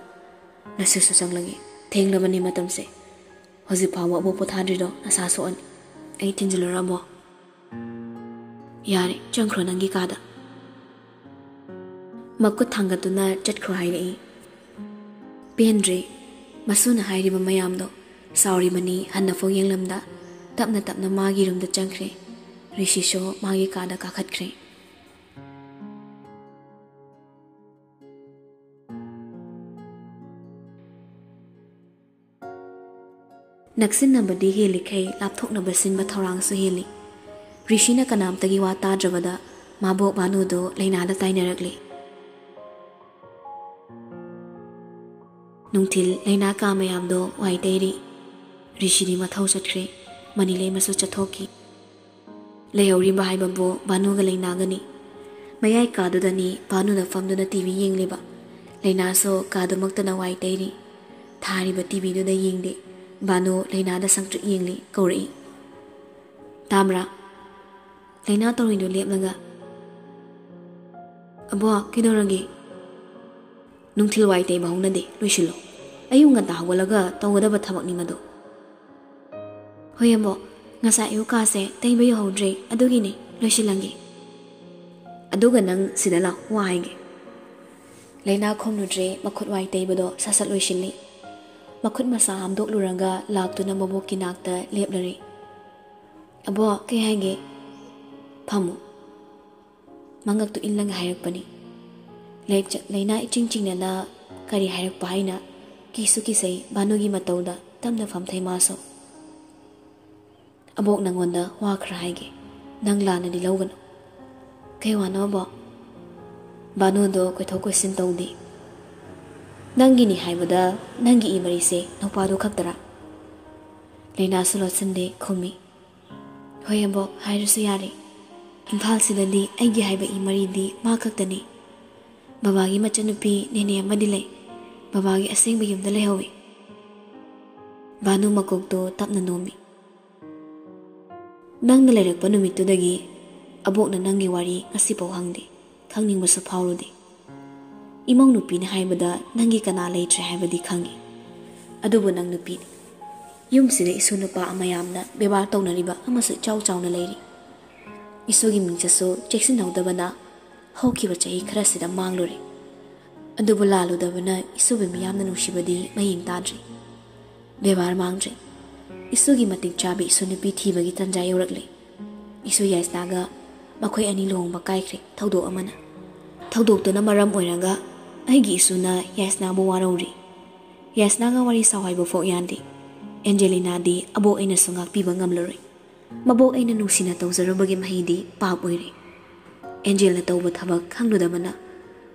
ꯅꯁꯨꯁꯨ ꯆꯪꯂꯒꯦ꯫ ꯊꯦꯡꯂꯕꯅꯤ ꯃꯇꯝꯁꯦ꯫ ꯍꯧꯖꯤꯛ ꯐꯥꯎꯕ ꯑꯕꯣꯛ ꯄꯣꯊꯥꯗ꯭ꯔꯤꯗꯣ ꯅꯁꯥ ꯁꯣꯛꯑꯅꯤ꯫ ꯑꯩ ꯊꯤꯟꯖꯤꯜꯂꯨꯔꯕꯣ? ꯌꯥꯔꯦ, ꯆꯪꯈ꯭ꯔꯣ ꯅꯪꯒꯤ ꯀꯥꯗ꯫ ꯃꯈꯨꯠ ꯊꯥꯡꯒꯠꯇꯨꯅ ꯆꯠꯈ꯭ꯔꯣ ꯍꯥꯏꯔꯛꯏ꯫ ꯄꯦꯟꯗ꯭ꯔꯦ꯫ ꯃꯁꯨꯅ ꯍꯥꯏꯔꯤꯕ ꯃꯌꯥꯝꯗꯣ꯫ ꯁꯥꯎꯔꯤꯕꯅꯤ ꯍꯟꯅꯐꯥꯎ ꯌꯦꯡꯂꯝꯗ ꯇꯞꯅ ꯇꯞꯅ ꯃꯥꯒꯤ ꯔꯨꯝꯗ ꯆꯪꯈ꯭ꯔꯦ꯫ ꯔꯤꯁꯤꯁꯨ ꯃꯥꯒꯤ ꯀꯥꯗ ꯀꯥꯈꯠꯈ꯭ꯔꯦ꯫ ꯅꯛꯁꯤꯟꯅꯕꯗꯤ ꯍꯦꯜꯂꯤꯈꯩ ꯂꯥꯞꯊꯣꯛꯅꯕ ꯁꯤꯟꯕ ꯊꯧꯔꯥꯡꯁꯨ ꯍꯦꯜꯂꯤ꯫ ꯔꯤꯁꯤꯅ ꯀꯅꯥꯝꯇꯒꯤ ꯋꯥ ꯇꯥꯗ꯭ꯔꯕꯗ ꯃꯥꯕꯣꯛ ꯚꯥꯅꯨꯗꯣ ꯂꯩꯅꯥꯗ ꯇꯥꯏꯅꯔꯛꯂꯤ꯫ ꯅꯨꯡꯊꯤꯜ ꯂꯩꯅꯥ ꯀꯥ ꯃꯌꯥꯝꯗꯣ ꯋꯥꯏ ꯇꯩꯔꯤ꯫ ꯔꯤꯁꯤꯗꯤ ꯃꯊꯧ ꯆꯠꯈ꯭ꯔꯦ꯫ ꯃꯅꯤꯂꯩꯃꯁꯨ ꯆꯠꯊꯣꯛꯈꯤ꯫ ꯂꯩꯍꯧꯔꯤꯕ ꯍꯥꯏꯕꯕꯨ ꯚꯥꯅꯨꯒ ꯂꯩꯅꯥꯒꯅꯤ꯫ ꯃꯌꯥꯏ ꯀꯥꯗꯨꯗꯅꯤ ꯚꯥꯅꯨꯅ ꯐꯝꯗꯨꯅ ꯇꯤ ꯚꯤ ꯌꯦꯡꯂꯤꯕ꯫ ꯂꯩꯅꯥꯁꯨ ꯀꯥꯗꯨꯃꯛꯇꯅ ꯋꯥꯏ ꯇꯩꯔꯤ꯫ ꯊꯥꯔꯤꯕ ꯇꯤ ꯚꯤꯗꯨꯗ ꯌꯦꯡꯗꯦ꯫ ꯚꯥꯅꯨ ꯂꯩꯅꯥꯗ ꯁꯪꯇ꯭ꯔꯤꯛ ꯌꯦꯡꯂꯤ, ꯀꯧꯔꯛꯏ꯫ "ꯇꯥꯕ꯭ꯔꯥ?" ꯂꯩꯅꯥ ꯇꯧꯔꯤꯗꯨ ꯂꯦꯞꯂꯒ, "ꯑꯕꯣꯛ, ꯀꯩꯗꯧꯔꯒꯦ?" "ꯅꯨꯡꯊꯤꯜ ꯋꯥꯏ ꯇꯩꯕ ꯍꯧꯅꯗꯦ, ꯂꯣꯏꯁꯤꯜꯂꯣ꯫" ꯑꯌꯨꯛ ꯉꯟꯇꯥ ꯍꯧꯒꯠꯂꯒ ꯇꯧꯒꯗꯕ ꯊꯕꯛꯅꯤ ꯃꯗꯨ꯫ "ꯍꯣꯏ ꯑꯕꯣꯛ, ꯉꯁꯥꯏ ꯑꯌꯨꯛ ꯀꯥꯁꯦ ꯇꯩꯕ ꯌꯧꯍꯧꯗ꯭ꯔꯦ, ꯑꯗꯨꯒꯤꯅꯦ, ꯂꯣꯏꯁꯤꯜꯂꯝꯒꯦ꯫" "ꯑꯗꯨꯒ ꯅꯪ ꯁꯤꯗ ꯂꯥꯛ, ꯋꯥ ꯍꯥꯏꯒꯦ꯫" ꯂꯩꯅꯥ ꯈꯨꯝꯂꯨꯗ꯭ꯔꯦ, ꯃꯈꯨꯠ ꯋꯥꯏ ꯇꯩꯕꯗꯣ ꯁꯠ ꯁꯠ ꯂꯣꯏꯁꯤꯜꯂꯤ꯫ ꯃꯈꯨꯠ ꯃꯁꯥ ꯍꯥꯝꯗꯣꯛꯂꯨꯔꯒ ꯂꯥꯛꯇꯨꯅ ꯃꯕꯣꯛꯀꯤ ꯅꯥꯛꯇ ꯂꯦꯞꯂꯔꯦ꯫ "ꯑꯕꯣꯛ, ꯀꯩ ꯍꯥꯏꯒꯦ?" "ꯐꯝꯃꯨ꯫" ꯃꯉꯛꯇꯨ ꯏꯜꯂꯒ ꯍꯥꯏꯔꯛꯄꯅꯤ꯫ ꯂꯩꯆ-, ꯂꯩꯅꯥ ꯏꯆꯤꯡ ꯆꯤꯡꯅꯅ ꯀꯔꯤ ꯍꯥꯏꯔꯛꯄ ꯍꯥꯏꯅ ꯀꯤꯁꯨ ꯀꯤꯁꯩ ꯚꯥꯅꯨꯒꯤ ꯃꯇꯧꯗ ꯇꯞꯅ ꯐꯝꯊꯩ ꯃꯥꯁꯨ꯫ "ꯑꯕꯣꯛ, ꯅꯪꯉꯣꯟꯗ ꯋꯥ ꯈꯔ ꯍꯥꯏꯒꯦ, ꯅꯪ ꯂꯥꯟꯅꯗꯤ ꯂꯧꯒꯅꯨ꯫" "ꯀꯩ ꯋꯥꯅꯣ ꯑꯕꯣꯛ?" "ꯚꯥꯅꯨꯗꯣ ꯀꯣꯏꯊꯣꯛ ꯀꯣꯏꯁꯤꯟ ꯇꯧꯗꯦ꯫" "ꯅꯪꯒꯤꯅꯤ ꯍꯥꯏꯕꯗ ꯅꯪꯒꯤ ꯏ ꯃꯔꯤꯁꯦ ꯅꯨꯄꯥꯗꯨ ꯈꯛꯇꯔꯥ?" ꯂꯩꯅꯥꯁꯨ ꯂꯣꯠꯁꯤꯟꯗꯦ, ꯈꯨꯝꯃꯤ꯫ "ꯍꯣꯏ ꯑꯕꯣꯛ, ꯍꯥꯏꯔꯁꯨ ꯌꯥꯔꯦ꯫ ꯏꯝꯐꯥꯜꯁꯤꯗꯗꯤ ꯑꯩꯒꯤ ꯍꯥꯏꯕ ꯏ ꯃꯔꯤꯗꯤ ꯃꯥ ꯈꯛꯇꯅꯤ꯫ ꯕꯕꯥꯒꯤ ꯃꯆꯟꯅꯨꯄꯤ ꯅꯦꯅꯦ ꯑꯃꯗꯤ ꯂꯩ꯫ ꯕꯕꯥꯒꯤ ꯑꯁꯦꯡꯕ ꯌꯨꯝꯗ ꯂꯩꯍꯧꯋꯤ꯫" ꯚꯥꯅꯨ ꯃꯀꯣꯛꯇꯣ ꯇꯞꯅ ꯅꯣꯝꯃꯤ꯫ "ꯅꯪꯅ ꯂꯩꯔꯛꯄ ꯅꯨꯃꯤꯠꯇꯨꯗꯒꯤ ꯑꯕꯣꯛꯅ ꯅꯪꯒꯤ ꯋꯥꯔꯤ ꯉꯁꯤꯐꯥꯎ ꯍꯪꯗꯦ, ꯈꯪꯅꯤꯡꯕꯁꯨ ꯐꯥꯎꯔꯨꯗꯦ꯫ ꯏꯃꯧ ꯅꯨꯄꯤꯅ ꯍꯥꯏꯕꯗ ꯅꯪꯒꯤ ꯀꯅꯥ ꯂꯩꯇ꯭ꯔꯦ ꯍꯥꯏꯕꯗꯤ ꯈꯪꯉꯤ꯫ ꯑꯗꯨꯕꯨ ꯅꯪ ꯅꯨꯄꯤꯅꯤ꯫ ꯌꯨꯝꯁꯤꯗ ꯏꯁꯨ ꯅꯨꯄꯥ ꯃꯌꯥꯝꯅ ꯕꯦꯕꯥꯔ ꯇꯧꯅꯔꯤꯕ ꯑꯃꯁꯨ ꯏꯆꯥꯎ ꯆꯥꯎꯅ ꯂꯩꯔꯤ꯫ ꯏꯁꯨꯒꯤ ꯃꯤꯡꯆꯠꯁꯨ ꯆꯦꯛꯁꯤꯟꯍꯧꯗꯕꯅ ꯍꯧꯈꯤꯕ ꯆꯍꯤ ꯈꯔꯁꯤꯗ ꯃꯥꯡꯂꯨꯔꯦ꯫ ꯑꯗꯨꯕꯨ ꯂꯥꯜꯂꯨꯗꯕꯅ ꯏꯁꯨꯕꯨ ꯃꯤꯌꯥꯝꯅ ꯅꯨꯡꯁꯤꯕꯗꯤ ꯃꯌꯦꯡ ꯇꯥꯗ꯭ꯔꯤ꯫ ꯕꯦꯕꯥꯔ ꯃꯥꯡꯗ꯭ꯔꯤ꯫ ꯏꯁꯨꯒꯤ ꯃꯇꯤꯛ ꯆꯥꯕ ꯏꯁꯨ ꯅꯨꯄꯤ ꯊꯤꯕꯒꯤ ꯇꯥꯟꯖꯥ ꯌꯧꯔꯛꯂꯦ꯫ ꯏꯁꯨ ꯌꯥꯏꯁꯅꯥꯒ ꯃꯈꯣꯏ ꯑꯅꯤ ꯂꯨꯍꯣꯡꯕ ꯀꯥꯏꯈ꯭ꯔꯦ, ꯊꯧꯗꯣꯛ ꯑꯃꯅ꯫ ꯊꯧꯗꯣꯛꯇꯨꯅ ꯃꯔꯝ ꯑꯣꯏꯔꯒ ꯑꯩꯒꯤ ꯏꯁꯨꯅ ꯌꯥꯏꯁꯅꯥꯕꯨ ꯋꯥꯔꯧꯔꯤ꯫ ꯌꯥꯏꯁꯅꯥꯒ ꯋꯥꯔꯤ ꯁꯥꯎ ꯍꯥꯏꯕ ꯐꯥꯎ ꯌꯥꯗꯦ꯫ ꯑꯦꯟꯖꯦꯂꯤꯅꯥꯗꯤ ꯑꯕꯣꯛ ꯑꯩꯅꯁꯨ ꯉꯥꯛꯄꯤꯕ ꯉꯝꯂꯔꯣꯏ꯫ ꯃꯕꯣꯛ ꯑꯩꯅ ꯅꯨꯡꯁꯤꯅ ꯇꯧꯖꯔꯨꯕꯒꯤ ꯃꯍꯩꯗꯤ ꯄꯥꯞ ꯑꯣꯏꯔꯦ꯫ ꯑꯦꯟꯖꯦꯜꯅ ꯇꯧꯕ ꯊꯕꯛ ꯈꯪꯂꯨꯗꯕꯅ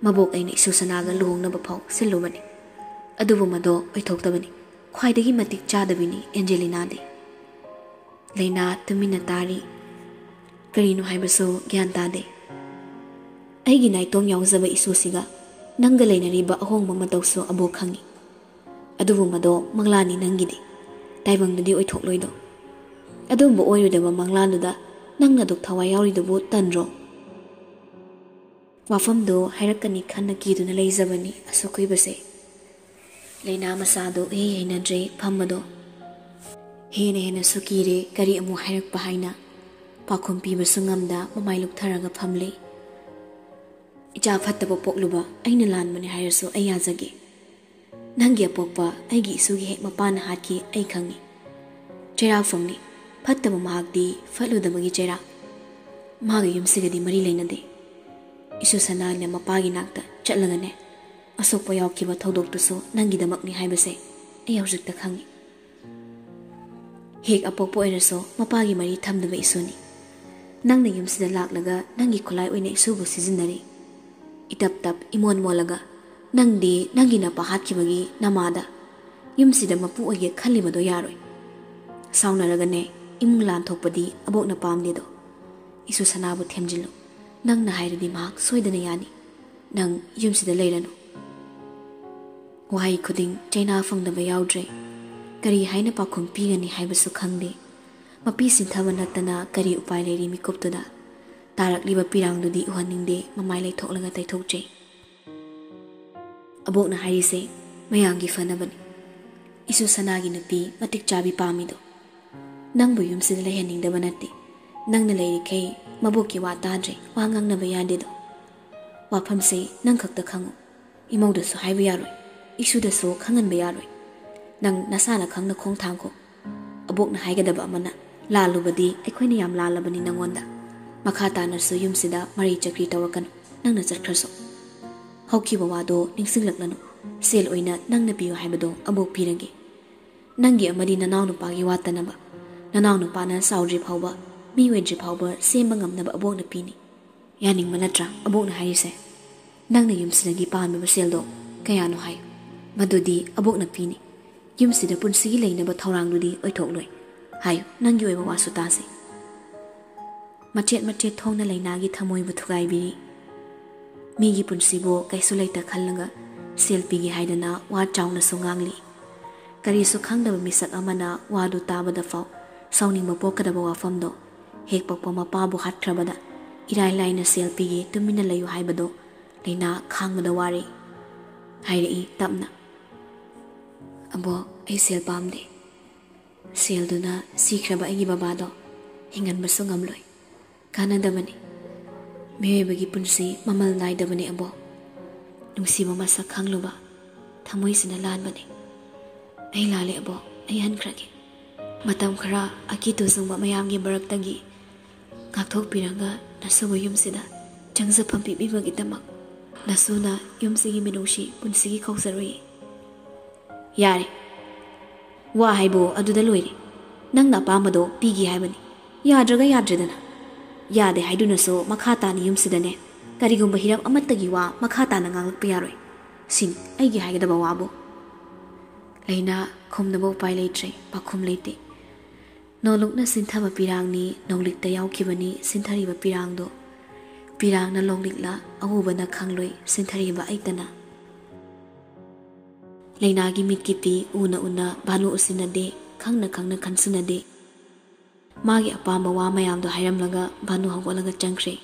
ꯃꯕꯣꯛ ꯑꯩꯅ ꯏꯁꯨ ꯁꯅꯥꯒ ꯂꯨꯍꯣꯡꯅꯕ ꯐꯥꯎ ꯁꯤꯜꯂꯨꯕꯅꯤ꯫ ꯑꯗꯨꯕꯨ ꯃꯗꯣ ꯑꯣꯏꯊꯣꯛꯇꯕꯅꯤ꯫ ꯈ꯭ꯋꯥꯏꯗꯒꯤ ꯃꯇꯤꯛ ꯆꯥꯗꯕꯤꯅꯤ ꯑꯦꯟꯖꯦꯂꯤꯅꯥꯗꯤ꯫" ꯂꯩꯅꯥ ꯇꯨꯃꯤꯟꯅ ꯇꯥꯔꯤ꯫ ꯀꯔꯤꯅꯣ ꯍꯥꯏꯕꯁꯨ ꯒ꯭ꯌꯥꯟ ꯇꯥꯗꯦ꯫ "ꯑꯩꯒꯤ ꯅꯥꯏꯇꯣꯝ ꯌꯥꯎꯖꯕ ꯏꯁꯨꯁꯤꯒ ꯅꯪꯒ ꯂꯩꯅꯔꯤꯕ ꯑꯍꯣꯡꯕ ꯃꯇꯧꯁꯨ ꯑꯕꯣꯛ ꯈꯪꯉꯤ꯫ ꯑꯗꯨꯕꯨ ꯃꯗꯣ ꯃꯪꯂꯥꯟꯅꯤ ꯅꯪꯒꯤꯗꯤ꯫ ꯇꯥꯏꯕꯪꯗꯗꯤ ꯑꯣꯏꯊꯣꯛꯂꯣꯏꯗꯣ꯫ ꯑꯗꯨꯒꯨꯝꯕ ꯑꯣꯏꯔꯣꯏꯗꯕ ꯃꯪꯂꯥꯟꯗꯨꯗ ꯅꯪꯅ ꯑꯗꯨꯛ ꯊꯋꯥꯏ ꯌꯥꯎꯔꯤꯗꯨꯕꯨ ꯇꯟꯗ꯭ꯔꯣ?" ꯋꯥꯐꯝꯗꯣ ꯍꯥꯏꯔꯛꯀꯅꯤ ꯈꯟꯅ ꯀꯤꯗꯨꯅ ꯂꯩꯖꯕꯅꯤ ꯑꯁꯨꯛ ꯀꯨꯏꯕꯁꯦ꯫ ꯂꯥꯏꯅꯥ ꯃꯆꯥꯗꯣ ꯏꯍꯩ ꯍꯩꯅꯗ꯭ꯔꯦ ꯐꯝꯕꯗꯣ꯫ ꯍꯦꯟꯅ ꯍꯦꯟꯅꯁꯨ ꯀꯤꯔꯦ, ꯀꯔꯤ ꯑꯃꯨꯛ ꯍꯥꯏꯔꯛꯄ ꯍꯥꯏꯅ꯫ ꯄꯥꯎꯈꯨꯝ ꯄꯤꯕꯁꯨ ꯉꯝꯗ ꯃꯃꯥꯏ ꯂꯨꯞꯊꯔꯒ ꯐꯝꯂꯤ꯫ "ꯏꯆꯥ ꯐꯠꯇꯕ ꯄꯣꯛꯂꯨꯕ ꯑꯩꯅ ꯂꯥꯟꯕꯅꯤ ꯍꯥꯏꯔꯁꯨ ꯑꯩ ꯌꯥꯖꯒꯦ꯫ ꯅꯪꯒꯤ ꯑꯄꯣꯛꯄ ꯑꯩꯒꯤ ꯏꯁꯨꯒꯤ ꯍꯦꯛ ꯃꯄꯥꯅ ꯍꯥꯠꯈꯤ, ꯑꯩ ꯈꯪꯏ꯫ ꯆꯩꯔꯥꯛ ꯐꯪꯅꯤ, ꯐꯠꯇꯕ ꯃꯍꯥꯛꯇꯤ ꯐꯠꯂꯨꯗꯕꯒꯤ ꯆꯩꯔꯥꯛ꯫ ꯃꯥꯒ ꯌꯨꯝꯁꯤꯒꯗꯤ ꯃꯔꯤ ꯂꯩꯅꯗꯦ꯫ ꯏꯁꯨ ꯁꯅꯥꯅ ꯃꯄꯥꯒꯤ ꯅꯥꯛꯇ ꯆꯠꯂꯒꯅꯦ, ꯑꯁꯣꯛꯄ ꯌꯥꯎꯈꯤꯕ ꯊꯧꯗꯣꯛꯇꯨꯁꯨ ꯅꯪꯒꯤꯗꯃꯛꯅꯤ ꯍꯥꯏꯕꯁꯦ ꯑꯩ ꯍꯧꯖꯤꯛꯇ ꯈꯪꯏ꯫ ꯍꯦꯛ ꯑꯄꯣꯛꯄ ꯑꯣꯏꯔꯁꯨ ꯃꯄꯥꯒꯤ ꯃꯔꯤ ꯊꯝꯗꯕ ꯏꯁꯨꯅꯤ꯫ ꯅꯪꯅ ꯌꯨꯝꯁꯤꯗ ꯂꯥꯛꯂꯒ ꯅꯪꯒꯤ ꯈꯨꯠꯂꯥꯏ ꯑꯣꯏꯅ ꯏꯁꯨꯕꯨ ꯁꯤꯖꯤꯟꯅꯔꯤ꯫ ꯏꯇꯞ ꯇꯞ ꯏꯃꯣꯟ ꯃꯣꯜꯂꯒ ꯅꯪꯗꯤ ꯅꯪꯒꯤ ꯅꯄꯥ ꯍꯥꯠꯈꯤꯕꯒꯤ ꯅꯃꯥꯗ ꯌꯨꯝꯁꯤꯗ ꯃꯄꯨ ꯑꯣꯏꯒꯦ ꯈꯜꯂꯤꯕꯗꯣ ꯌꯥꯔꯣꯏ꯫ ꯁꯥꯎꯅꯔꯒꯅꯦ ꯏꯃꯨꯡ ꯂꯥꯟ ꯊꯣꯛꯄꯗꯤ ꯑꯕꯣꯛꯅ ꯄꯥꯝꯗꯦꯗꯣ꯫ ꯏꯁꯨ ꯁꯅꯥꯕꯨ ꯊꯦꯝꯖꯤꯜꯂꯨ꯫ ꯅꯪꯅ ꯍꯥꯏꯔꯗꯤ ꯃꯍꯥꯛ ꯁꯣꯏꯗꯅ ꯌꯥꯅꯤ꯫ ꯅꯪ ꯌꯨꯝꯁꯤꯗ ꯂꯩꯔꯅꯨ꯫" ꯋꯥꯍꯩ ꯈꯨꯗꯤꯡ ꯆꯩꯅꯥ ꯐꯪꯗꯕ ꯌꯥꯎꯗ꯭ꯔꯦ꯫ ꯀꯔꯤ ꯍꯥꯏꯅ ꯄꯥꯎꯈꯨꯝ ꯄꯤꯒꯅꯤ ꯍꯥꯏꯕꯁꯨ ꯈꯪꯗꯦ꯫ ꯃꯄꯤ ꯁꯤꯟꯊꯕ ꯅꯠꯇꯅ ꯀꯔꯤ ꯎꯄꯥꯏ ꯂꯩꯔꯤ ꯃꯤꯀꯨꯞꯇꯨꯗ? ꯇꯥꯔꯛꯂꯤꯕ ꯄꯤꯔꯥꯡꯗꯨꯗꯤ ꯎꯍꯟꯅꯤꯡꯗꯦ, ꯃꯃꯥꯏ ꯂꯩꯊꯣꯛꯂꯒ ꯇꯩꯊꯣꯛꯆꯩ꯫ "ꯑꯕꯣꯛꯅ ꯍꯥꯏꯔꯤꯁꯦ ꯃꯌꯥꯝꯒꯤ ꯐꯅꯕꯅꯤ꯫ ꯏꯁꯨ ꯁꯅꯥꯒꯤ ꯅꯨꯄꯤ ꯃꯇꯤꯛ ꯆꯥꯕꯤ ꯄꯥꯝꯃꯤꯗꯣ꯫ ꯅꯪꯕꯨ ꯌꯨꯝꯁꯤꯗ ꯂꯩꯍꯟꯅꯤꯡꯗꯕ ꯅꯠꯇꯦ꯫ ꯅꯪꯅ ꯂꯩꯔꯤꯈꯩ ꯃꯕꯣꯛꯀꯤ ꯋꯥ ꯇꯥꯗ꯭ꯔꯦ, ꯋꯥ ꯉꯥꯡꯅꯕ ꯌꯥꯗꯦꯗꯣ꯫ ꯋꯥꯐꯝꯁꯦ ꯅꯪ ꯈꯛꯇ ꯈꯪꯉꯨ꯫ ꯏꯃꯧꯗꯁꯨ ꯍꯥꯏꯕ ꯌꯥꯔꯣꯏ, ꯏꯁꯨꯗꯁꯨ ꯈꯪꯍꯟꯕ ꯌꯥꯔꯣꯏ꯫ ꯅꯪ ꯅꯁꯥꯅ ꯈꯪꯅ ꯈꯣꯡ ꯊꯥꯡꯈꯣ꯫ ꯑꯕꯣꯛꯅ ꯍꯥꯏꯒꯗꯕ ꯑꯃꯅ, ꯂꯥꯜꯂꯨꯕꯗꯤ ꯑꯩꯈꯣꯏꯅ ꯌꯥꯝ ꯂꯥꯜꯂꯕꯅꯤ ꯅꯪꯉꯣꯟꯗ꯫ ꯃꯈꯥ ꯇꯥꯅꯁꯨ ꯌꯨꯝꯁꯤꯗ ꯃꯔꯩ ꯆꯀ꯭ꯔꯤ ꯇꯧꯔꯛꯀꯅꯨ, ꯅꯪꯅ ꯆꯠꯈ꯭ꯔꯁꯨ꯫ ꯍꯧꯈꯤꯕ ꯋꯥꯗꯣ ꯅꯤꯡꯁꯤꯡꯂꯛꯂꯅꯨ꯫ ꯁꯦꯜ ꯑꯣꯏꯅ ꯅꯪꯅ ꯄꯤꯌꯨ ꯍꯥꯏꯕꯗꯣ ꯑꯕꯣꯛ ꯄꯤꯔꯒꯦ꯫ ꯅꯪꯒꯤ ꯑꯃꯗꯤ ꯅꯅꯥꯎꯅꯨꯄꯥꯒꯤ ꯋꯥꯠꯇꯅꯕ꯫ ꯅꯅꯥꯎꯅꯨꯄꯥꯅ ꯆꯥꯎꯗ꯭ꯔꯤ ꯐꯥꯎꯕ, ꯃꯤ ꯑꯣꯏꯗ꯭ꯔꯤ ꯐꯥꯎꯕ ꯁꯦꯝꯕ ꯉꯝꯅꯕ ꯑꯕꯣꯛꯅ ꯄꯤꯅꯤ꯫ ꯌꯥꯅꯤꯡꯕ ꯅꯠꯇ꯭ꯔꯥ ꯑꯕꯣꯛꯅ ꯍꯥꯏꯔꯤꯁꯦ? ꯅꯪꯅ ꯌꯨꯝꯁꯤꯗꯒꯤ ꯄꯥꯝꯃꯤꯕ ꯁꯦꯜꯗꯣ ꯀꯌꯥꯅꯣ ꯍꯥꯏꯌꯨ꯫ ꯃꯗꯨꯗꯤ ꯑꯕꯣꯛꯅ ꯄꯤꯅꯤ꯫ ꯌꯨꯝꯁꯤꯗ ꯄꯨꯟꯁꯤꯒꯤ ꯂꯩꯅꯕ ꯊꯧꯔꯥꯡꯗꯨꯗꯤ ꯑꯣꯏꯊꯣꯛꯂꯣꯏ꯫ ꯍꯥꯏꯌꯨ, ꯅꯪꯒꯤ ꯑꯣꯏꯕ ꯋꯥꯁꯨ ꯇꯥꯁꯤ꯫" ꯃꯆꯦꯠ ꯃꯆꯦꯠ ꯊꯣꯡꯅ ꯂꯩꯅꯥꯒꯤ ꯊꯃꯣꯏꯕꯨ ꯊꯨꯒꯥꯏꯕꯤꯔꯤ꯫ ꯃꯤꯒꯤ ꯄꯨꯟꯁꯤꯕꯨ ꯀꯩꯁꯨ ꯂꯩꯇ ꯈꯜꯂꯒ ꯁꯦꯜ ꯄꯤꯒꯦ ꯍꯥꯏꯗꯅ ꯋꯥ ꯆꯥꯎꯅꯁꯨ ꯉꯥꯡꯂꯤ꯫ ꯀꯔꯤꯁꯨ ꯈꯪꯗꯕ ꯃꯤꯁꯛ ꯑꯃꯅ ꯋꯥꯗꯨ ꯇꯥꯕꯗ ꯐꯥꯎ ꯁꯥꯎꯅꯤꯡꯕ ꯄꯣꯛꯀꯗꯕ ꯋꯥꯐꯝꯗꯣ, ꯍꯦꯛ ꯄꯣꯛꯄ ꯃꯄꯥꯕꯨ ꯍꯥꯠꯈ꯭ꯔꯕꯗ ꯏꯔꯥꯏ ꯂꯥꯏꯅ ꯁꯦꯜ ꯄꯤꯒꯦ, ꯇꯨꯃꯤꯟꯅ ꯂꯩꯌꯨ ꯍꯥꯏꯕꯗꯣ ꯂꯩꯅꯥ ꯈꯥꯡꯕꯗ ꯋꯥꯔꯦ꯫ ꯍꯥꯏꯔꯛꯏ ꯇꯞꯅ꯫ "ꯑꯕꯣꯛ, ꯑꯩ ꯁꯦꯜ ꯄꯥꯝꯗꯦ꯫ ꯁꯦꯜꯗꯨꯅ ꯁꯤꯈ꯭ꯔꯕ ꯑꯩꯒꯤ ꯕꯕꯥꯗꯣ ꯍꯤꯡꯍꯟꯕꯁꯨ ꯉꯝꯂꯣꯏ꯫ ꯀꯥꯟꯅꯗꯕꯅꯤ꯫ ꯃꯤꯑꯣꯏꯕꯒꯤ ꯄꯨꯟꯁꯤ ꯃꯃꯜ ꯅꯥꯏꯗꯕꯅꯤ ꯑꯕꯣꯛ꯫ ꯅꯨꯡꯁꯤꯕ ꯃꯁꯛ ꯈꯪꯂꯨꯕ ꯊꯃꯣꯏꯁꯤꯅ ꯂꯥꯟꯕꯅꯤ꯫ ꯑꯩ ꯂꯥꯜꯂꯦ ꯑꯕꯣꯛ, ꯑꯩ ꯍꯟꯈ꯭ꯔꯒꯦ꯫ ꯃꯇꯝ ꯈꯔ ꯑꯀꯤ ꯇꯨꯖꯨꯡꯕ ꯃꯌꯥꯝꯒꯤ ꯃꯔꯛꯇꯒꯤ ꯉꯥꯛꯊꯣꯛꯄꯤꯔꯒ ꯅꯁꯨꯕꯨ ꯌꯨꯝꯁꯤꯗ ꯆꯪꯖꯐꯝ ꯄꯤꯕꯤꯕꯒꯤꯗꯃꯛ ꯅꯁꯨꯅ ꯌꯨꯝꯁꯤꯒꯤ ꯃꯤꯅꯨꯡꯁꯤ ꯄꯨꯟꯁꯤꯒꯤ ꯀꯥꯎꯖꯔꯣꯏ꯫" "ꯌꯥꯔꯦ꯫ ꯋꯥ ꯍꯥꯏꯕꯨ ꯑꯗꯨꯗ ꯂꯣꯏꯔꯦ꯫ ꯅꯪꯅ ꯑꯄꯥꯝꯕꯗꯣ ꯄꯤꯒꯦ ꯍꯥꯏꯕꯅꯤ꯫ ꯌꯥꯗ꯭ꯔꯒ ꯌꯥꯗ꯭ꯔꯦꯗꯅ꯫ ꯌꯥꯗꯦ ꯍꯥꯏꯗꯨꯅꯁꯨ ꯃꯈꯥ ꯇꯥꯅ ꯌꯨꯝꯁꯤꯗꯅꯦ ꯀꯔꯤꯒꯨꯝꯕ ꯍꯤꯔꯝ ꯑꯃꯠꯇꯒꯤ ꯋꯥ ꯃꯈꯥ ꯇꯥꯅ ꯉꯥꯡꯂꯛꯄ ꯌꯥꯔꯣꯏ꯫ ꯁꯤꯅꯤ ꯑꯩꯒꯤ ꯍꯥꯏꯒꯗꯕ ꯋꯥꯕꯨ꯫" ꯂꯩꯅꯥ ꯈꯨꯝꯅꯕ ꯎꯄꯥꯏ ꯂꯩꯇ꯭ꯔꯦ, ꯄꯥꯈꯨꯝ ꯂꯩꯇꯦ꯫ ꯅꯣꯡꯂꯨꯛꯅ ꯁꯤꯟꯊꯕ ꯄꯤꯔꯥꯡꯅꯤ, ꯅꯣꯡꯂꯤꯛꯇ ꯌꯥꯎꯈꯤꯕꯅꯤ ꯁꯤꯟꯊꯔꯤꯕ ꯄꯤꯔꯥꯡꯗꯣ꯫ ꯄꯤꯔꯥꯡꯅ ꯂꯣꯡꯂꯤꯛꯂ ꯑꯎꯕꯅ ꯈꯪꯂꯣꯏ ꯁꯤꯟꯊꯔꯤꯕ ꯑꯩꯇꯅ꯫ ꯂꯩꯅꯥꯒꯤ ꯃꯤꯠꯀꯤꯇꯤ ꯎꯅ ꯎꯅ ꯚꯥꯅꯨ ꯎꯁꯤꯟꯅꯗꯦ, ꯈꯪꯅ ꯈꯪꯅ ꯈꯟꯁꯨꯅꯗꯦ꯫ ꯃꯥꯒꯤ ꯑꯄꯥꯝꯕ ꯋꯥ ꯃꯌꯥꯝꯗꯣ ꯍꯥꯏꯔꯝꯂꯒ ꯚꯥꯅꯨ ꯍꯧꯒꯠꯂꯒ ꯆꯪꯈ꯭ꯔꯦ꯫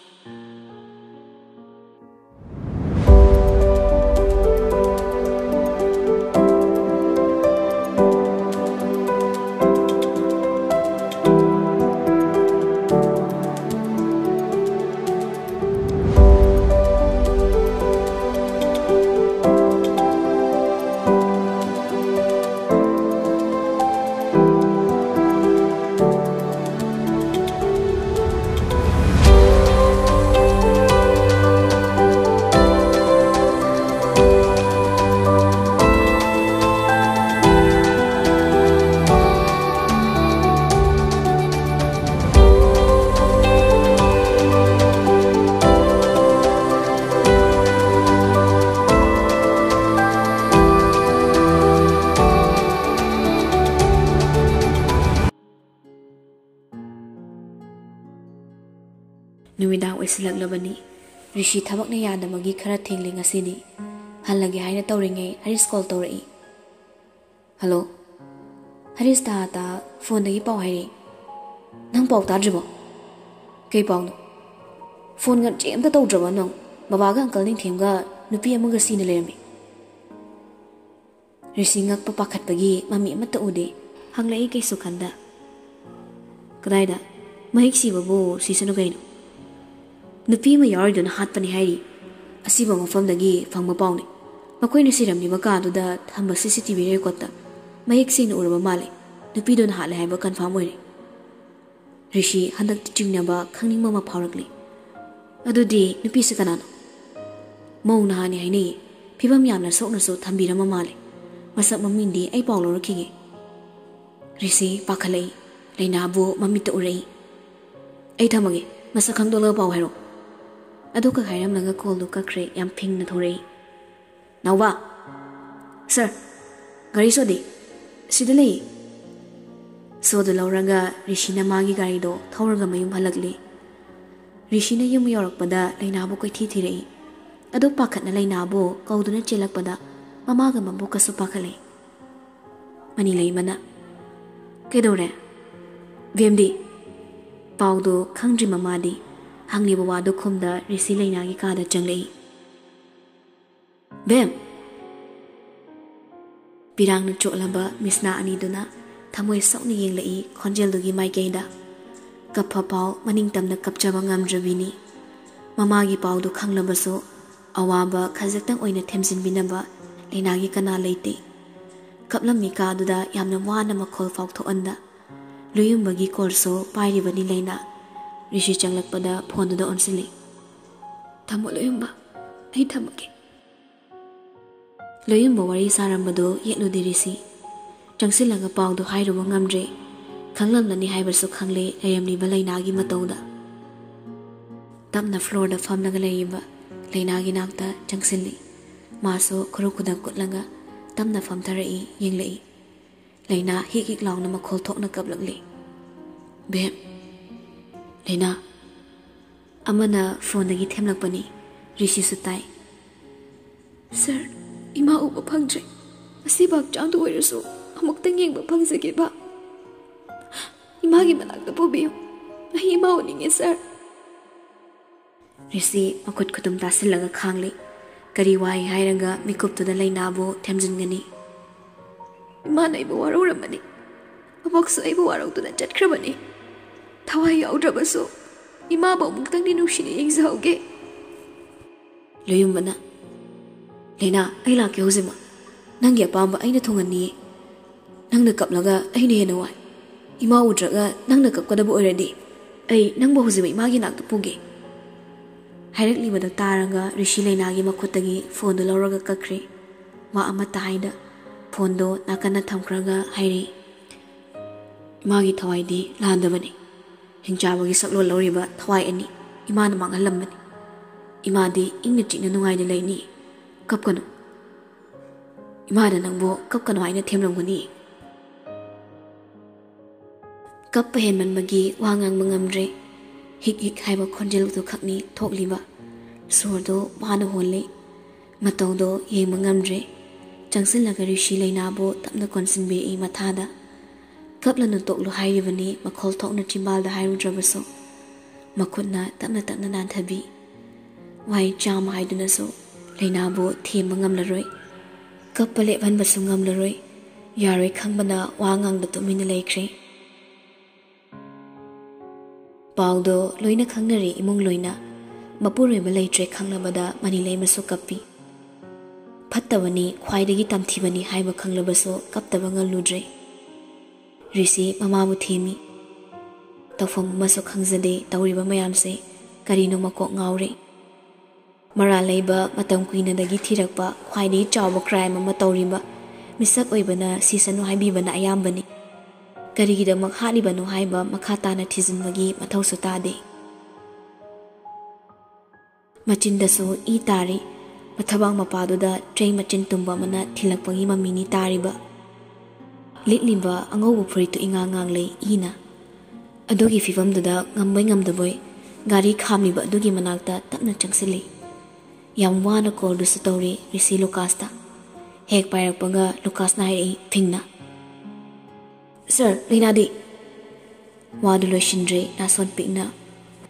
ꯅꯨꯃꯤꯗꯥꯡ ꯑꯣꯏꯁꯤꯜꯂꯛꯂꯕꯅꯤ꯫ ꯔꯤꯁꯤ ꯊꯕꯛꯅ ꯌꯥꯗꯕꯒꯤ ꯈꯔ ꯊꯦꯡꯂꯦ ꯉꯁꯤꯗꯤ꯫ ꯍꯜꯂꯒꯦ ꯍꯥꯏꯅ ꯇꯧꯔꯤꯉꯩ ꯍꯔꯤꯁ ꯀꯣꯜ ꯇꯧꯔꯛꯏ꯫ "ꯍꯜꯂꯣ?" "ꯍꯔꯤꯁ, ꯇꯥ ꯇꯥ ꯐꯣꯟꯗꯒꯤ ꯄꯥꯎ ꯍꯥꯏꯔꯛꯏ꯫ ꯅꯪ ꯄꯥꯎ ꯇꯥꯗ꯭ꯔꯤꯕꯣ?" "ꯀꯩ ꯄꯥꯎꯅꯣ? ꯐꯣꯟꯒ ꯆꯦ ꯑꯝꯇ ꯇꯧꯗ꯭ꯔꯕ ꯅꯪ? ꯕꯕꯥꯒ ꯑꯪꯀꯜ ꯅꯤꯡꯊꯦꯝꯒ ꯅꯨꯄꯤ ꯑꯃꯒ ꯁꯤꯅ ꯂꯩꯔꯝꯃꯤ꯫" ꯔꯤꯁꯤ ꯉꯛꯄ ꯄꯥꯈꯠꯄꯒꯤ ꯃꯃꯤ ꯑꯃꯠꯇ ꯎꯗꯦ꯫ ꯍꯪꯂꯛꯏ ꯀꯩꯁꯨ ꯈꯟꯗ꯫ "ꯀꯗꯥꯏꯗ? ꯃꯍꯤꯛ ꯁꯤꯕꯕꯨ ꯁꯤꯁꯅꯨ ꯀꯩꯅꯣ? ꯅꯨꯄꯤ ꯑꯃ ꯌꯥꯎꯔꯤꯗꯨꯅ ꯍꯥꯠꯄꯅꯤ ꯍꯥꯏꯔꯤ꯫ ꯑꯁꯤꯕ ꯃꯐꯝꯗꯒꯤ ꯐꯪꯕ ꯄꯥꯎꯅꯤ꯫ ꯃꯈꯣꯏꯅ ꯁꯤꯔꯝꯂꯤꯕ ꯀꯥꯗꯨꯗ ꯊꯝꯕ ꯁꯤ ꯁꯤ ꯇꯤ ꯚꯤ ꯔꯦꯀꯣꯔꯠꯇ ꯃꯌꯦꯛ ꯁꯦꯡꯅ ꯎꯔꯕ ꯃꯥꯜꯂꯦ꯫ ꯅꯨꯄꯤꯗꯨꯅ ꯍꯥꯠꯂꯦ ꯍꯥꯏꯕ ꯀꯟꯐꯥꯔꯝ ꯑꯣꯏꯔꯦ꯫" ꯔꯤꯁꯤ ꯍꯟꯗꯛꯇꯤ ꯆꯤꯡꯅꯕ ꯈꯪꯅꯤꯡꯕ ꯑꯃ ꯐꯥꯎꯔꯛꯂꯤ꯫ "ꯑꯗꯨꯗꯤ ꯅꯨꯄꯤꯁꯤ ꯀꯅꯥꯅꯣ? ꯃꯧ ꯅꯍꯥꯅꯤ ꯍꯥꯏꯅꯩꯌꯦ꯫ ꯐꯤꯕꯝ ꯌꯥꯝꯅ ꯁꯣꯛꯅꯁꯨ ꯊꯝꯕꯤꯔꯝꯕ ꯃꯥꯜꯂꯦ꯫ ꯃꯁꯛ ꯃꯃꯤꯡꯗꯤ ꯑꯩ ꯄꯥꯎ ꯂꯧꯔꯛꯈꯤꯒꯦ꯫" ꯔꯤꯁꯤ ꯄꯥꯈꯠꯂꯛꯏ꯫ ꯂꯩꯅꯥꯕꯨ ꯃꯃꯤꯠꯇ ꯎꯔꯛꯏ꯫ "ꯑꯩ ꯊꯝꯃꯒꯦ꯫ ꯃꯁꯛ ꯈꯪꯗꯣꯛꯂꯒ ꯄꯥꯎ ꯍꯥꯏꯔꯛꯑꯣ꯫" ꯑꯗꯨꯒ ꯍꯥꯏꯔꯝꯂꯒ ꯀꯣꯜꯗꯨ ꯀꯛꯈ꯭ꯔꯦ꯫ ꯌꯥꯝ ꯐꯤꯡꯅ ꯊꯣꯔꯛꯏ꯫ "ꯅꯥꯎꯕ!" "ꯁꯥꯔ, ꯒꯥꯔꯤ ꯁꯣꯗꯤ?" "ꯁꯤꯗ ꯂꯩꯌꯦ꯫" ꯁꯣꯗꯨ ꯂꯧꯔꯒ ꯔꯤꯁꯤꯅ ꯃꯥꯒꯤ ꯒꯥꯔꯤꯗꯣ ꯊꯧꯔꯒ ꯃꯌꯨꯝ ꯍꯜꯂꯛꯂꯤ꯫ ꯔꯤꯁꯤꯅ ꯌꯨꯝ ꯌꯧꯔꯛꯄꯗ ꯂꯩꯅꯥꯕꯨ ꯀꯣꯏꯊꯤ ꯊꯤꯔꯛꯏ꯫ ꯑꯗꯨ ꯄꯥꯈꯠꯅ ꯂꯩꯅꯥꯕꯨ ꯀꯧꯗꯨꯅ ꯆꯦꯜꯂꯛꯄꯗ ꯃꯃꯥꯒ ꯃꯕꯣꯛꯀꯁꯨ ꯄꯥꯈꯠꯂꯦ꯫ ꯃꯅꯤ ꯂꯩꯃꯅ, "ꯀꯩꯗꯧꯔꯦ? ꯕꯦꯝꯗꯤ?" ꯄꯥꯎꯗꯣ ꯈꯪꯗ꯭ꯔꯤ ꯃꯃꯥꯗꯤ꯫ ꯍꯪꯂꯤꯕ ꯋꯥꯗꯨ ꯈꯨꯝꯗ ꯔꯤꯁꯤ ꯂꯩꯅꯥꯒꯤ ꯀꯥꯗ ꯆꯪꯂꯛꯏ꯫ "ꯕꯦꯝ!" ꯄꯤꯔꯥꯡꯅ ꯆꯣꯠꯂꯕ ꯃꯤꯁꯅꯥ ꯑꯅꯤꯗꯨꯅ ꯊꯃꯣꯏ ꯁꯣꯛꯅ ꯌꯦꯡꯂꯛꯏ ꯈꯣꯟꯖꯦꯜꯗꯨꯒꯤ ꯃꯥꯏꯀꯩꯗ꯫ ꯀꯞꯐ ꯐꯥꯎ ꯃꯅꯤꯡ ꯇꯝꯅ ꯀꯞꯆꯕ ꯉꯝꯗ꯭ꯔꯕꯤꯅꯤ꯫ ꯃꯃꯥꯒꯤ ꯄꯥꯎꯗꯨ ꯈꯪꯂꯕꯁꯨ ꯑꯋꯥꯕ ꯈꯖꯤꯛꯇꯪ ꯑꯣꯏꯅ ꯊꯦꯝꯖꯤꯟꯕꯤꯅꯕ ꯂꯩꯅꯥꯒꯤ ꯀꯅꯥ ꯂꯩꯇꯦ꯫ ꯀꯞꯂꯝꯃꯤ ꯀꯥꯗꯨꯗ ꯌꯥꯝꯅ ꯋꯥꯅ ꯃꯈꯣꯜ ꯐꯥꯎꯊꯣꯛꯍꯟꯗ꯫ ꯂꯨꯌꯨꯝꯕꯒꯤ ꯀꯣꯜꯁꯨ ꯄꯥꯏꯔꯤꯕꯅꯤ ꯂꯩꯅꯥ꯫ ꯔꯤꯁꯤ ꯆꯪꯂꯛꯄꯗ ꯐꯣꯟꯗꯨꯗ ꯑꯣꯟꯁꯤꯜꯂꯤ꯫ "ꯊꯝꯃꯣ ꯂꯨꯌꯨꯝꯕ, ꯑꯩ ꯊꯝꯃꯒꯦ꯫" ꯂꯨꯌꯨꯝꯕ ꯋꯥꯔꯤ ꯁꯥꯔꯝꯕꯗꯨ ꯌꯦꯠꯂꯨꯗꯦ ꯔꯤꯁꯤ꯫ ꯆꯪꯁꯤꯜꯂꯒ ꯄꯥꯎꯗꯨ ꯍꯥꯏꯔꯨꯕ ꯉꯝꯗ꯭ꯔꯦ꯫ ꯈꯪꯂꯝꯂꯅꯤ ꯍꯥꯏꯕꯁꯨ ꯈꯪꯂꯦ ꯂꯩꯔꯝꯂꯤꯕ ꯂꯩꯅꯥꯒꯤ ꯃꯇꯧꯗ꯫ ꯇꯞꯅ ꯐ꯭ꯂꯣꯔꯗ ꯐꯝꯂꯒ ꯂꯩꯔꯤꯕ ꯂꯩꯅꯥꯒꯤ ꯅꯥꯛꯇ ꯆꯪꯁꯤꯜꯂꯤ꯫ ꯃꯥꯁꯨ ꯈꯨꯔꯨ ꯈꯨꯗꯛ ꯀꯨꯠꯂꯒ ꯇꯞꯅ ꯐꯝꯊꯔꯛꯏ, ꯌꯦꯡꯂꯛꯏ꯫ ꯂꯩꯅꯥ ꯍꯤꯛ ꯍꯤꯛ ꯂꯥꯎꯅ ꯃꯈꯣꯜ ꯊꯣꯛꯅ ꯀꯞꯂꯛꯂꯤ꯫ "ꯕꯦꯝ!" "ꯂꯩꯅꯥ!" ꯑꯃꯅ ꯐꯣꯟꯗꯒꯤ ꯊꯦꯝꯂꯛꯄꯅꯤ꯫ ꯔꯤꯁꯤꯁꯨ ꯇꯥꯏ꯫ "ꯁꯥꯔ, ꯏꯃꯥ ꯎꯕ ꯐꯪꯗ꯭ꯔꯦ꯫ ꯑꯁꯤꯕ ꯍꯛꯆꯥꯡꯗ ꯑꯣꯏꯔꯁꯨ ꯑꯃꯨꯛꯇꯪ ꯌꯦꯡꯕ ꯐꯪꯖꯒꯦꯕ꯫ ꯏꯃꯥꯒꯤ ꯃꯅꯥꯛꯇ ꯄꯨꯕꯤꯌꯨ꯫ ꯑꯩ ꯏꯃꯥ ꯎꯅꯤꯡꯉꯦ, ꯁꯥꯔ꯫" ꯔꯤꯁꯤ ꯃꯈꯨꯠ ꯈꯨꯇꯨꯝ ꯇꯥꯁꯤꯜꯂꯒ ꯈꯥꯡꯂꯤ꯫ ꯀꯔꯤ ꯋꯥꯍꯩ ꯍꯥꯏꯔꯒ ꯃꯤꯀꯨꯞꯇꯨꯗ ꯂꯩꯅꯥꯕꯨ ꯊꯦꯝꯖꯤꯟꯒꯅꯤ? ꯏꯃꯥꯅ ꯑꯩꯕꯨ ꯋꯥꯔꯧꯔꯝꯃꯅꯤ꯫ ꯑꯕꯣꯛꯁꯨ ꯑꯩꯕꯨ ꯋꯥꯔꯧꯗꯨꯅ ꯆꯠꯈ꯭ꯔꯕꯅꯤ꯫ ꯊꯋꯥꯏ ꯌꯥꯎꯗ꯭ꯔꯕꯁꯨ ꯏꯃꯥꯕꯨ ꯑꯃꯨꯛꯇꯪꯗꯤ ꯅꯨꯡꯁꯤꯅ ꯌꯦꯡꯖꯍꯧꯒꯦ꯫ ꯂꯣꯌꯨꯝꯕꯅ, "ꯂꯩꯅꯥ, ꯑꯩ ꯂꯥꯛꯀꯦ ꯍꯧꯖꯤꯛꯃꯛ꯫ ꯅꯪꯒꯤ ꯑꯄꯥꯝꯕ ꯑꯩꯅ ꯊꯨꯡꯍꯟꯅꯤꯌꯦ꯫ ꯅꯪꯅ ꯀꯞꯂꯒ ꯑꯩꯅ ꯍꯦꯟꯅ ꯋꯥꯏ꯫ ꯏꯃꯥ ꯎꯗ꯭ꯔꯒ ꯅꯪꯅ ꯀꯞꯀꯗꯕ ꯑꯣꯏꯔꯗꯤ ꯑꯩ ꯅꯪꯕꯨ ꯍꯧꯖꯤꯛꯃꯛ ꯏꯃꯥꯒꯤ ꯅꯥꯛꯇ ꯄꯨꯒꯦ"꯫ ꯍꯥꯏꯔꯛꯂꯤꯕꯗꯣ ꯇꯥꯔꯒ ꯔꯤꯁꯤ ꯂꯩꯅꯥꯒꯤ ꯃꯈꯨꯠꯇꯒꯤ ꯐꯣꯟꯗꯨ ꯂꯧꯔꯒ ꯀꯛꯈ꯭ꯔꯦ꯫ ꯋꯥ ꯑꯃꯠꯇ ꯍꯥꯏꯗ ꯐꯣꯟꯗꯣ ꯅꯥꯀꯟꯗ ꯊꯝꯈ꯭ꯔꯒ ꯍꯥꯏꯔꯛꯏ, "ꯏꯃꯥꯒꯤ ꯊꯋꯥꯏꯗꯤ ꯂꯥꯟꯗꯕꯅꯤ꯫ ꯍꯤꯡꯆꯥꯕꯒꯤ ꯁꯛꯂꯣꯟ ꯂꯧꯔꯤꯕ ꯊꯋꯥꯏ ꯑꯅꯤ ꯏꯃꯥꯅ ꯃꯥꯡꯍꯜꯂꯝꯕꯅꯤ꯫ ꯏꯃꯥꯗꯤ ꯏꯪꯅ ꯆꯤꯛꯅ ꯅꯨꯡꯉꯥꯏꯅ ꯂꯩꯅꯤ꯫ ꯀꯞꯀꯅꯨ꯫ ꯏꯃꯥꯅ ꯅꯪꯕꯨ ꯀꯞꯀꯅꯨ ꯍꯥꯏꯅ ꯊꯦꯝꯂꯝꯒꯅꯤ"꯫ ꯀꯞꯄ ꯍꯦꯟꯃꯟꯕꯒꯤ ꯋꯥ ꯉꯥꯡꯕ ꯉꯝꯗ꯭ꯔꯦ꯫ ꯍꯤꯛ ꯍꯤꯛ ꯍꯥꯏꯕ ꯈꯣꯟꯖꯦꯜꯗꯨ ꯈꯛꯅꯤ ꯊꯣꯛꯂꯤꯕ꯫ ꯁꯣꯔꯗꯣ ꯋꯥꯅ ꯍꯣꯜꯂꯤ꯫ ꯃꯇꯧꯗꯣ ꯌꯦꯡꯕ ꯉꯝꯗ꯭ꯔꯦ꯫ ꯆꯪꯁꯤꯜꯂꯒ ꯔꯤꯁꯤ ꯂꯩꯅꯥꯕꯨ ꯇꯞꯅ ꯀꯣꯟꯁꯤꯟꯕꯤꯔꯛꯏ ꯃꯊꯥꯗ꯫ "ꯀꯞꯂꯅꯨ ꯇꯣꯛꯂꯨ" ꯍꯥꯏꯔꯤꯕꯅꯤ ꯃꯈꯣꯜ ꯊꯣꯛꯅ ꯆꯤꯝꯕꯥꯜꯗ ꯍꯥꯏꯔꯨꯗ꯭ꯔꯕꯁꯨ꯫ ꯃꯈꯨꯠꯅ ꯇꯞꯅ ꯇꯞꯅ ꯅꯥꯟꯊꯕꯤ꯫ ꯋꯥꯍꯩ ꯆꯥꯝꯃ ꯍꯥꯏꯗꯨꯅꯁꯨ ꯂꯩꯅꯥꯕꯨ ꯊꯦꯝꯕ ꯉꯝꯂꯔꯣꯏ꯫ ꯀꯞꯄ ꯂꯦꯞꯍꯟꯕꯁꯨ ꯉꯝꯂꯔꯣꯏ꯫ ꯌꯥꯔꯣꯏ ꯈꯪꯕꯅ ꯋꯥ ꯉꯥꯡꯕ ꯇꯨꯃꯤꯟꯅ ꯂꯩꯈ꯭ꯔꯦ꯫ ꯄꯥꯎꯗꯣ ꯂꯣꯏꯅ ꯈꯪꯅꯔꯦ ꯏꯃꯨꯡ ꯂꯣꯏꯅ꯫ ꯃꯄꯨꯔꯣꯏꯕ ꯂꯩꯇ꯭ꯔꯦ ꯈꯪꯂꯕꯗ ꯃꯅꯤ ꯂꯩꯃꯁꯨ ꯀꯞꯄꯤ꯫ ꯐꯠꯇꯕꯅꯤ, ꯈ꯭ꯋꯥꯏꯗꯒꯤ ꯇꯝꯊꯤꯕꯅꯤ ꯍꯥꯏꯕ ꯈꯪꯂꯕꯁꯨ ꯀꯞꯇꯕ ꯉꯝꯂꯨꯗ꯭ꯔꯦ꯫ ꯔꯤꯁꯤ ꯃꯃꯥꯕꯨ ꯊꯦꯝꯃꯤ꯫ ꯇꯧꯐꯝ ꯑꯃꯁꯨ ꯈꯪꯖꯗꯦ ꯇꯧꯔꯤꯕ ꯃꯌꯥꯝꯁꯦ꯫ ꯀꯔꯤꯅꯣ ꯃꯀꯣꯛ ꯉꯥꯎꯔꯦ꯫ ꯃꯔꯥꯜ ꯂꯩꯕ, ꯃꯇꯝ ꯀꯨꯏꯅꯗꯒꯤ ꯊꯤꯔꯛꯄ, ꯈ꯭ꯋꯥꯏꯗꯒꯤ ꯆꯥꯎꯕ crime ꯑꯃ ꯇꯧꯔꯤꯕ ꯃꯤꯁꯛ ꯑꯣꯏꯕꯅ ꯁꯤꯁꯅꯨ ꯍꯥꯏꯕꯤꯕꯅ ꯑꯌꯥꯝꯕꯅꯤ꯫ ꯀꯔꯤꯒꯤꯗꯃꯛ ꯍꯥꯠꯂꯤꯕꯅꯣ ꯍꯥꯏꯕ ꯃꯈꯥ ꯇꯥꯅ ꯊꯤꯖꯤꯟꯕꯒꯤ ꯃꯊꯧꯁꯨ ꯇꯥꯗꯦ꯫ ꯃꯆꯤꯟꯗꯁꯨ ꯏ ꯇꯥꯔꯤ꯫ ꯃꯊꯕꯥꯛ ꯃꯄꯥꯗꯨꯗ ꯆꯩ ꯃꯆꯤꯟ ꯇꯨꯝꯕ ꯑꯃꯅ ꯊꯤꯜꯂꯛꯄꯒꯤ ꯃꯃꯤꯅꯤ ꯇꯥꯔꯤꯕ꯫ ꯂꯤꯠꯂꯤꯕ ꯑꯉꯧꯕ ꯐꯨꯔꯤꯠꯇꯨ ꯏꯉꯥꯡ ꯉꯥꯡꯂꯦ ꯏꯅ꯫ ꯑꯗꯨꯒꯤ ꯐꯤꯕꯝꯗꯨꯗ ꯉꯝꯕꯣꯏ ꯉꯝꯗꯕꯣꯏ ꯒꯥꯔꯤ ꯈꯥꯝꯂꯤꯕ ꯑꯗꯨꯒꯤ ꯃꯅꯥꯛꯇ ꯇꯞꯅ ꯆꯪꯁꯤꯜꯂꯤ꯫ ꯌꯥꯝ ꯋꯥꯅ callꯗꯨꯁꯨ ꯇꯧꯔꯤ ꯔꯤꯁꯤ ꯂꯨꯀꯥꯁꯇ꯫ ꯍꯦꯛ ꯄꯥꯏꯔꯛꯄꯒ ꯂꯨꯀꯥꯁꯅ ꯍꯥꯏꯔꯛꯏ ꯐꯤꯡꯅ, "Sir, ꯂꯩꯅꯥꯗꯤ?" ꯋꯥꯗꯨ ꯂꯣꯏꯁꯤꯟꯗ꯭ꯔꯦ ꯅꯥꯁꯣꯟ ꯄꯤꯛꯅ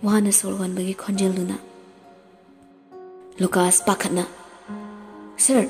ꯋꯥꯅ ꯁꯣꯔ ꯍꯣꯟꯕꯒꯤ ꯈꯣꯟꯖꯦꯜꯗꯨꯅ꯫ ꯂꯨꯀꯥꯁ ꯄꯥꯈꯠꯅ, "Sir,